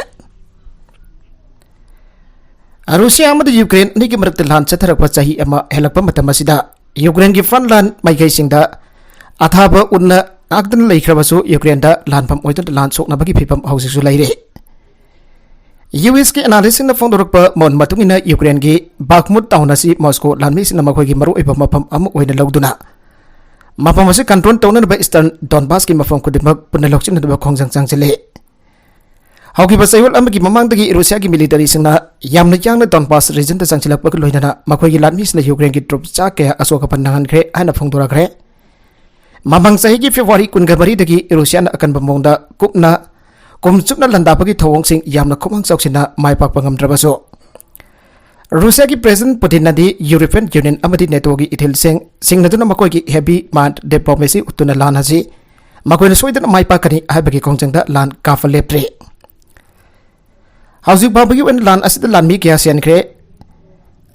ꯔꯨꯁꯤꯌꯥ ꯑꯃꯗꯤ ꯌꯨꯀ꯭ꯔꯦꯟ ꯑꯅꯤꯒꯤ ꯃꯔꯛꯇ ꯂꯥꯟ ꯆꯠꯊꯔꯛꯄ ꯆꯍꯤ ꯑꯃ ꯍꯦꯜꯂꯛꯄ ꯃꯇꯝ ꯑꯁꯤꯗ ꯌꯨꯀ꯭ꯔꯦꯟꯒꯤ ꯐ꯭ꯔꯟꯠ ꯂꯥꯏꯟ ꯃꯥꯏꯀꯩꯁꯤꯡꯗ ꯑꯊꯥꯕ ꯎꯟꯅ ꯉꯥꯛꯇꯅ ꯂꯩꯈ꯭ꯔꯕꯁꯨ ꯌꯨꯀ꯭ꯔꯦꯟꯗ ꯂꯥꯟꯐꯝ ꯑꯣꯏꯗꯨꯅ ꯂꯥꯟ ꯁꯣꯛꯅꯕꯒꯤ ꯐꯤꯕꯝ ꯍꯧꯖꯤꯛꯁꯨ ꯂꯩꯔꯤ꯫ ꯌꯨ ꯑꯦꯁꯀꯤ ꯑꯦꯅꯥꯂꯤꯁꯁꯤꯡꯅ ꯐꯣꯡꯗꯣꯔꯛꯄ ꯃꯣꯟ ꯃꯇꯨꯡ ꯏꯟꯅ ꯌꯨꯀ꯭ꯔꯦꯟꯒꯤ ꯕꯥꯈꯃꯨꯠ ꯇꯥꯎꯟ ꯑꯁꯤ ꯃꯣꯁꯀꯣ ꯂꯥꯟꯃꯤꯁꯤꯡꯅ ꯃꯈꯣꯏꯒꯤ ꯃꯔꯨꯑꯣꯏꯕ ꯃꯐꯝ ꯑꯃ ꯑꯣꯏꯅ ꯂꯧꯗꯨꯅ ꯃꯐꯝ ꯑꯁꯤ ꯀꯟꯇ꯭ꯔꯣꯜ ꯇꯧꯅꯅꯕ ꯏꯁꯇꯔꯟ ꯗꯣꯟꯕꯥꯁꯀꯤ ꯃꯐꯝ ꯈꯨꯗꯤꯡꯃꯛ ꯄꯨꯟꯅ ꯂꯧꯁꯤꯟꯅꯅꯕ ꯈꯣꯡꯖꯪ ꯆꯪꯁꯤꯜꯂꯤ꯫ ꯍꯧꯈꯤꯕ ꯆꯌꯣꯜ ꯑꯃꯒꯤ ꯃꯃꯥꯡꯗꯒꯤ ꯔꯨꯁꯤꯌꯥꯒꯤ ꯃꯤꯂꯤꯇꯔꯤꯁꯤꯡꯅ ꯌꯥꯝꯅ ꯌꯥꯡꯅ ꯗꯣꯟꯕꯥꯁ ꯔꯤꯖꯟꯗ ꯆꯪꯁꯤꯜꯂꯛꯄꯒ ꯂꯣꯏꯅꯅ ꯃꯈꯣꯏꯒꯤ ꯂꯥꯟꯃꯤꯁꯤꯡꯅ ꯌꯨꯀ꯭ꯔꯦꯟꯒꯤ ꯇ꯭ꯔꯨꯞ ꯆꯥ ꯀꯌꯥ ꯑꯁꯣꯛ ꯑꯄꯟ ꯅꯪꯍꯟꯈ꯭ꯔꯦ ꯍꯥꯏꯅ ꯐꯣꯡꯗꯣꯔꯛꯈ꯭ꯔꯦ꯫ ꯃꯃꯥꯡ ꯆꯍꯤꯒꯤ ꯐꯦꯕ꯭ꯔꯨꯋꯥꯔꯤ ꯀꯨꯟꯒ ꯃꯔꯤꯗꯒꯤ ꯔꯨꯁꯤꯌꯥꯅ ꯑꯀꯟꯕ ꯃꯑꯣꯡꯗ ꯀꯨꯞꯅ ꯀꯨꯝ ꯆꯨꯞꯅ ꯂꯥꯟꯗꯥꯕꯒꯤ ꯊꯧꯑꯣꯡꯁꯤꯡ ꯌꯥꯝꯅ ꯈꯨꯃꯥꯡ ꯆꯥꯎꯁꯤꯟꯅ ꯃꯥꯏ ꯄꯥꯛꯄ ꯉꯝꯗ꯭ꯔꯕꯁꯨ, ꯔꯨꯁꯤꯌꯥꯒꯤ ꯄ꯭ꯔꯦꯁꯤꯗꯦꯟꯠ ꯄꯨꯇꯤꯟꯅꯗꯤ ꯌꯨꯔꯣꯄꯤꯌꯟ ꯌꯨꯅꯤꯌꯟ ꯑꯃꯗꯤ ꯅꯦꯇꯣꯒꯤ ꯏꯊꯤꯜꯁꯤꯡ ꯁꯤꯡꯅꯗꯨꯅ ꯃꯈꯣꯏꯒꯤ ꯍꯦꯚꯤ ꯃꯥꯏꯟ ꯗꯤꯄ꯭ꯂꯣꯃꯦꯁꯤ ꯎꯠꯇꯨꯅ ꯂꯥꯟ ꯑꯁꯤ ꯃꯈꯣꯏꯅ ꯁꯣꯏꯗꯅ ꯃꯥꯏ ꯄꯥꯛꯀꯅꯤ ꯍꯥꯏꯕꯒꯤ ꯈꯣꯡꯖꯪꯗ ꯂꯥꯟ ꯀꯥꯞꯄ ꯂꯦꯞꯇ꯭ꯔꯤ꯫ ꯍꯧꯖꯤꯛ ꯐꯥꯎꯕꯒꯤ ꯑꯣꯏꯅ ꯂꯥꯟ ꯑꯁꯤꯗ ꯂꯥꯟꯃꯤ ꯀꯌꯥ ꯁꯤꯍꯟꯈ꯭ꯔꯦ꯫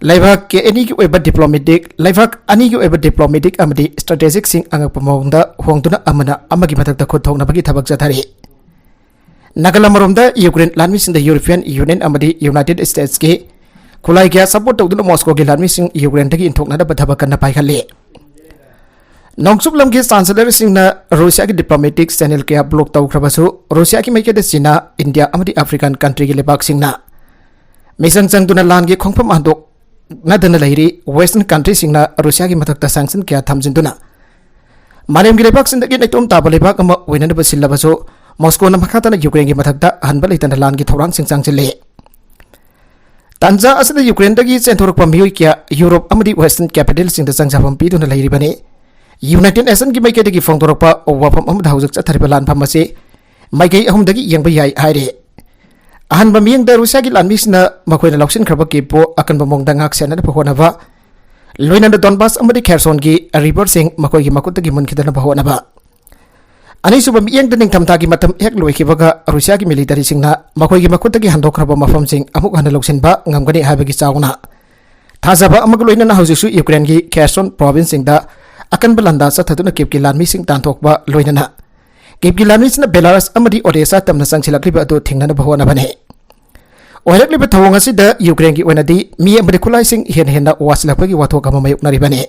ꯂꯩꯕꯥꯛ ꯑꯅꯤꯒꯤ ꯑꯣꯏꯕ ꯗꯤꯄ꯭ꯂꯣꯃꯦꯇꯤꯛ, ꯂꯩꯕꯥꯛ ꯑꯅꯤꯒꯤ ꯑꯣꯏꯕ ꯗꯤꯄ꯭ꯂꯣꯃꯦꯇꯤꯛ ꯑꯃꯗꯤ ꯁ꯭ꯇ꯭ꯔꯦꯇꯦꯖꯤꯛꯁꯤꯡ ꯑꯉꯛꯄ ꯃꯑꯣꯡꯗ ꯍꯣꯡꯗꯨꯅ ꯑꯃꯅ ꯑꯃꯒꯤ ꯃꯊꯛꯇ ꯈꯨꯠ ꯊꯣꯛꯅꯕꯒꯤ ꯊꯕꯛ ꯆꯠꯊꯔꯤ꯫ ꯅꯥꯀꯜ ꯑꯃꯔꯣꯝꯗ ꯌꯨꯀ꯭ꯔꯦꯟ ꯂꯥꯟꯃꯤꯁꯤꯡꯗ ꯌꯨꯔꯣꯄꯤꯌꯟ ꯌꯨꯅꯤꯌꯟ ꯑꯃꯗꯤ ꯌꯨꯅꯥꯏꯇꯦꯗ ꯁ꯭ꯇꯦꯠꯁꯀꯤ ꯈꯨꯠꯂꯥꯏ ꯀꯌꯥ ꯁꯄꯣꯔꯠ ꯇꯧꯗꯨꯅ ꯃꯣꯁꯀꯣꯒꯤ ꯂꯥꯟꯃꯤꯁꯤꯡ ꯌꯨꯀ꯭ꯔꯦꯟꯗꯒꯤ ꯏꯟꯊꯣꯛꯅꯅꯕ ꯊꯕꯛ ꯀꯟꯅ ꯄꯥꯏꯈꯠꯂꯤ꯫ ꯅꯣꯡꯆꯨꯞ ꯂꯝꯒꯤ ꯆꯥꯟꯁꯦꯂꯔꯁꯤꯡꯅ ꯔꯨꯁꯤꯌꯥꯒꯤ ꯗꯤꯄ꯭ꯂꯣꯃꯦꯇꯤꯛ ꯆꯦꯅꯦꯜ ꯀꯌꯥ ꯕ꯭ꯂꯣꯛ ꯇꯧꯈ꯭ꯔꯕꯁꯨ, ꯔꯨꯁꯤꯌꯥꯒꯤ ꯃꯥꯏꯀꯩꯗ ꯆꯤꯅꯥ, ꯏꯟꯗꯤꯌꯥ ꯑꯃꯗꯤ ꯑꯐ꯭ꯔꯤꯀꯥꯟ ꯀꯟꯇ꯭ꯔꯤꯒꯤ ꯂꯩꯕꯥꯛꯁꯤꯡꯅ ꯃꯤꯆꯪ ꯆꯪꯗꯨꯅ ꯂꯥꯟꯒꯤ ꯈꯣꯡꯐꯝ ꯍꯟꯗꯣꯛꯅꯗꯅ ꯂꯩꯔꯤ꯫ ꯋꯦꯁꯇꯔꯟ ꯀꯟꯇ꯭ꯔꯤꯁꯤꯡꯅ ꯔꯨꯁꯤꯌꯥꯒꯤ ꯃꯊꯛꯇ ꯁꯦꯡꯁꯟ ꯀꯌꯥ ꯊꯝꯖꯤꯟꯗꯨꯅ ꯃꯥꯂꯦꯝꯒꯤ ꯂꯩꯕꯥꯛꯁꯤꯡꯗꯒꯤ ꯅꯩꯇꯣꯝ ꯇꯥꯕ ꯂꯩꯕꯥꯛ ꯑꯃ ꯑꯣꯏꯅꯅꯕ ꯁꯤꯜꯂꯕꯁꯨ, ꯃꯣꯁꯀꯣꯅ ꯃꯈꯥ ꯇꯥꯅ ꯌꯨꯀ꯭ꯔꯦꯟꯒꯤ ꯃꯊꯛꯇ ꯑꯍꯟꯕ ꯂꯩꯇꯅ ꯂꯥꯟꯒꯤ ꯊꯧꯔꯥꯡꯁꯤꯡ ꯆꯪꯁꯤꯜꯂꯤ꯫ ꯇꯥꯟꯖꯥ ꯑꯁꯤꯗ ꯌꯨꯀ꯭ꯔꯦꯟꯗꯒꯤ ꯆꯦꯟꯊꯣꯔꯛꯄ ꯃꯤꯑꯣꯏ ꯀꯌꯥ ꯌꯨꯔꯣꯞ ꯑꯃꯗꯤ ꯋꯦꯁꯇꯔꯟ ꯀꯦꯄꯤꯇꯦꯜꯁꯤꯡꯗ ꯆꯪꯖꯐꯝ ꯄꯤꯗꯨꯅ ꯂꯩꯔꯤꯕꯅꯤ꯫ ꯌꯨꯅꯥꯏꯇꯦꯗ ꯅꯦꯁꯟꯒꯤ ꯃꯥꯏꯀꯩꯗꯒꯤ ꯐꯣꯡꯗꯣꯔꯛꯄ ꯋꯥꯐꯝ ꯑꯃꯗ ꯍꯧꯖꯤꯛ ꯆꯠꯊꯔꯤꯕ ꯂꯥꯟꯐꯝ ꯑꯁꯤ ꯃꯥꯏꯀꯩ ꯑꯍꯨꯝꯗꯒꯤ ꯌꯦꯡꯕ ꯌꯥꯏ ꯍꯥꯏꯔꯤ꯫ ꯑꯍꯥꯟꯕ ꯃꯤꯠꯌꯦꯡꯗ ꯔꯨꯁꯤꯌꯥꯒꯤ ꯂꯥꯟꯃꯤꯁꯤꯡꯅ ꯃꯈꯣꯏꯅ ꯂꯧꯁꯤꯟꯈ꯭ꯔꯕ ꯀꯤꯞꯄꯨ ꯑꯀꯟꯕ ꯃꯑꯣꯡꯗ ꯉꯥꯛ ꯁꯦꯟꯅꯅꯕ ꯍꯣꯠꯅꯕ, ꯂꯣꯏꯅꯅ ꯗꯣꯟꯕꯥꯁ ꯑꯃꯗꯤ ꯈꯦꯔꯁꯣꯟꯒꯤ ꯔꯤꯚꯔꯁꯤꯡ ꯃꯈꯣꯏꯒꯤ ꯃꯈꯨꯠꯇꯒꯤ ꯃꯨꯟꯈꯤꯗꯅꯕ ꯍꯣꯠꯅꯕ꯫ ꯑꯅꯤꯁꯨꯕ ꯃꯤꯠꯌꯦꯡꯗ ꯅꯤꯡꯊꯝꯊꯥꯒꯤ ꯃꯇꯝ ꯍꯦꯛ ꯂꯣꯏꯈꯤꯕꯒ ꯔꯨꯁꯤꯌꯥꯒꯤ ꯃꯤꯂꯤꯇꯔꯤꯁꯤꯡꯅ ꯃꯈꯣꯏꯒꯤ ꯃꯈꯨꯠꯇꯒꯤ ꯍꯟꯗꯣꯛꯈ꯭ꯔꯕ ꯃꯐꯝꯁꯤꯡ ꯑꯃꯨꯛ ꯍꯟꯅ ꯂꯧꯁꯤꯟꯕ ꯉꯝꯒꯅꯤ ꯍꯥꯏꯕꯒꯤ ꯆꯥꯎꯅ ꯊꯥꯖꯕ ꯑꯃꯒ ꯂꯣꯏꯅꯅ ꯍꯧꯖꯤꯛꯁꯨ ꯌꯨꯀ꯭ꯔꯦꯟꯒꯤ ꯈꯦꯔꯁꯣꯟ ꯄ꯭ꯔꯣꯚꯤꯟꯁꯁꯤꯡꯗ ꯑꯀꯟꯕ ꯂꯥꯟꯗꯥ ꯆꯠꯊꯗꯨꯅ ꯀꯤꯞꯀꯤ ꯂꯥꯟꯃꯤꯁꯤꯡ ꯇꯥꯟꯊꯣꯛꯄ, ꯂꯣꯏꯅꯅ ꯀꯤꯞꯀꯤ ꯂꯥꯟꯃꯤꯁꯤꯡꯅ ꯕꯦꯂꯥꯔꯁ ꯑꯃꯗꯤ ꯑꯣꯗꯦꯁꯥ ꯇꯝꯅ ꯆꯪꯁꯤꯜꯂꯛꯂꯤꯕ ꯑꯗꯨ ꯊꯤꯡꯅꯅꯕ ꯍꯣꯠꯅꯕꯅꯤ꯫ ꯑꯣꯏꯔꯛꯂꯤꯕ ꯊꯧꯑꯣꯡ ꯑꯁꯤꯗ ꯌꯨꯀ꯭ꯔꯦꯟꯒꯤ ꯑꯣꯏꯅꯗꯤ ꯃꯤ ꯑꯃꯗꯤ ꯈꯨꯠꯂꯥꯏꯁꯤꯡ ꯍꯦꯟꯅ ꯍꯦꯟꯅ ꯋꯥꯁꯤꯜꯂꯛꯄꯒꯤ ꯋꯥꯊꯣꯛ ꯑꯃ ꯃꯥꯌꯣꯛꯅꯔꯤꯕꯅꯤ꯫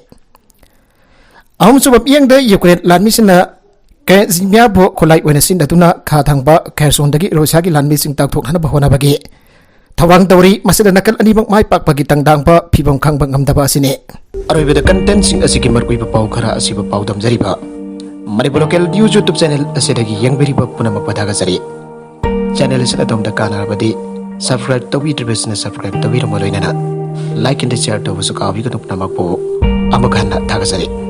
ꯑꯍꯨꯝꯁꯨꯕ ꯃꯤꯠꯌꯦꯡꯗ ꯌꯨꯀ꯭ꯔꯦꯟ ꯂꯥꯟꯃꯤꯁꯤꯡꯅ ꯀ꯭ꯔꯦꯖꯤꯃꯤꯌꯥꯕꯨ ꯈꯨꯠꯂꯥꯏ ꯑꯣꯏꯅ ꯁꯤꯖꯤꯟꯅꯗꯨꯅ ꯈꯥ ꯊꯪꯕ ꯈꯦꯔꯁꯣꯟꯗꯒꯤ ꯔꯨꯁꯤꯌꯥꯒꯤ ꯂꯥꯟꯃꯤꯁꯤꯡ ꯇꯥꯛꯊꯣꯛꯅꯅꯕ ꯍꯣꯠꯅꯕꯒꯤ ꯊꯧꯔꯥꯡ ꯇꯧꯔꯤ꯫ ꯃꯁꯤꯗ ꯅꯥꯀꯜ ꯑꯅꯤꯃꯛ ꯃꯥꯏ ꯄꯥꯛꯄꯒꯤ ꯇꯪꯗꯥꯡꯕ ꯐꯤꯚꯝ ꯈꯪꯕ ꯉꯝꯗꯕ ꯑꯁꯤꯅꯤ꯫ ꯑꯔꯣꯏꯕꯗ ꯀꯟꯇꯦꯟꯁꯤꯡ ꯑꯁꯤꯒꯤ ꯃꯔꯨꯑꯣꯏꯕ ꯄꯥꯎ ꯈꯔ ꯑꯁꯤꯕꯨ ꯄꯥꯎꯗꯝꯖꯔꯤꯕ Manipur local news YouTube channel ꯑꯁꯤꯗꯒꯤ ꯌꯦꯡꯕꯤꯔꯤꯕ ꯄꯨꯝꯅꯃꯛꯄꯨ ꯊꯥꯒꯠꯆꯔꯤ꯫ ꯆꯦꯅꯦꯜ ꯑꯁꯤꯅ ꯑꯗꯣꯝꯗ ꯀꯥꯟꯅꯔꯕꯗꯤ ꯁꯕꯁꯀ꯭ꯔꯥꯏꯕ ꯇꯧꯕꯤꯗ꯭ꯔꯤꯕꯁꯤꯡꯅ ꯁꯕꯁꯀ꯭ꯔꯥꯏꯕ ꯇꯧꯕꯤꯔꯝꯕ ꯂꯣꯏꯅꯅ ꯂꯥꯏꯛ ꯑꯦꯟ ꯁꯤꯌꯔ ꯇꯧꯕꯁꯨ ꯀꯥꯎꯕꯤꯒꯅꯨ꯫ ꯄꯨꯝꯅꯃꯛꯄꯨ ꯑꯃꯨꯛ ꯍꯟꯅ ꯊꯥꯒꯠꯆꯔꯤ꯫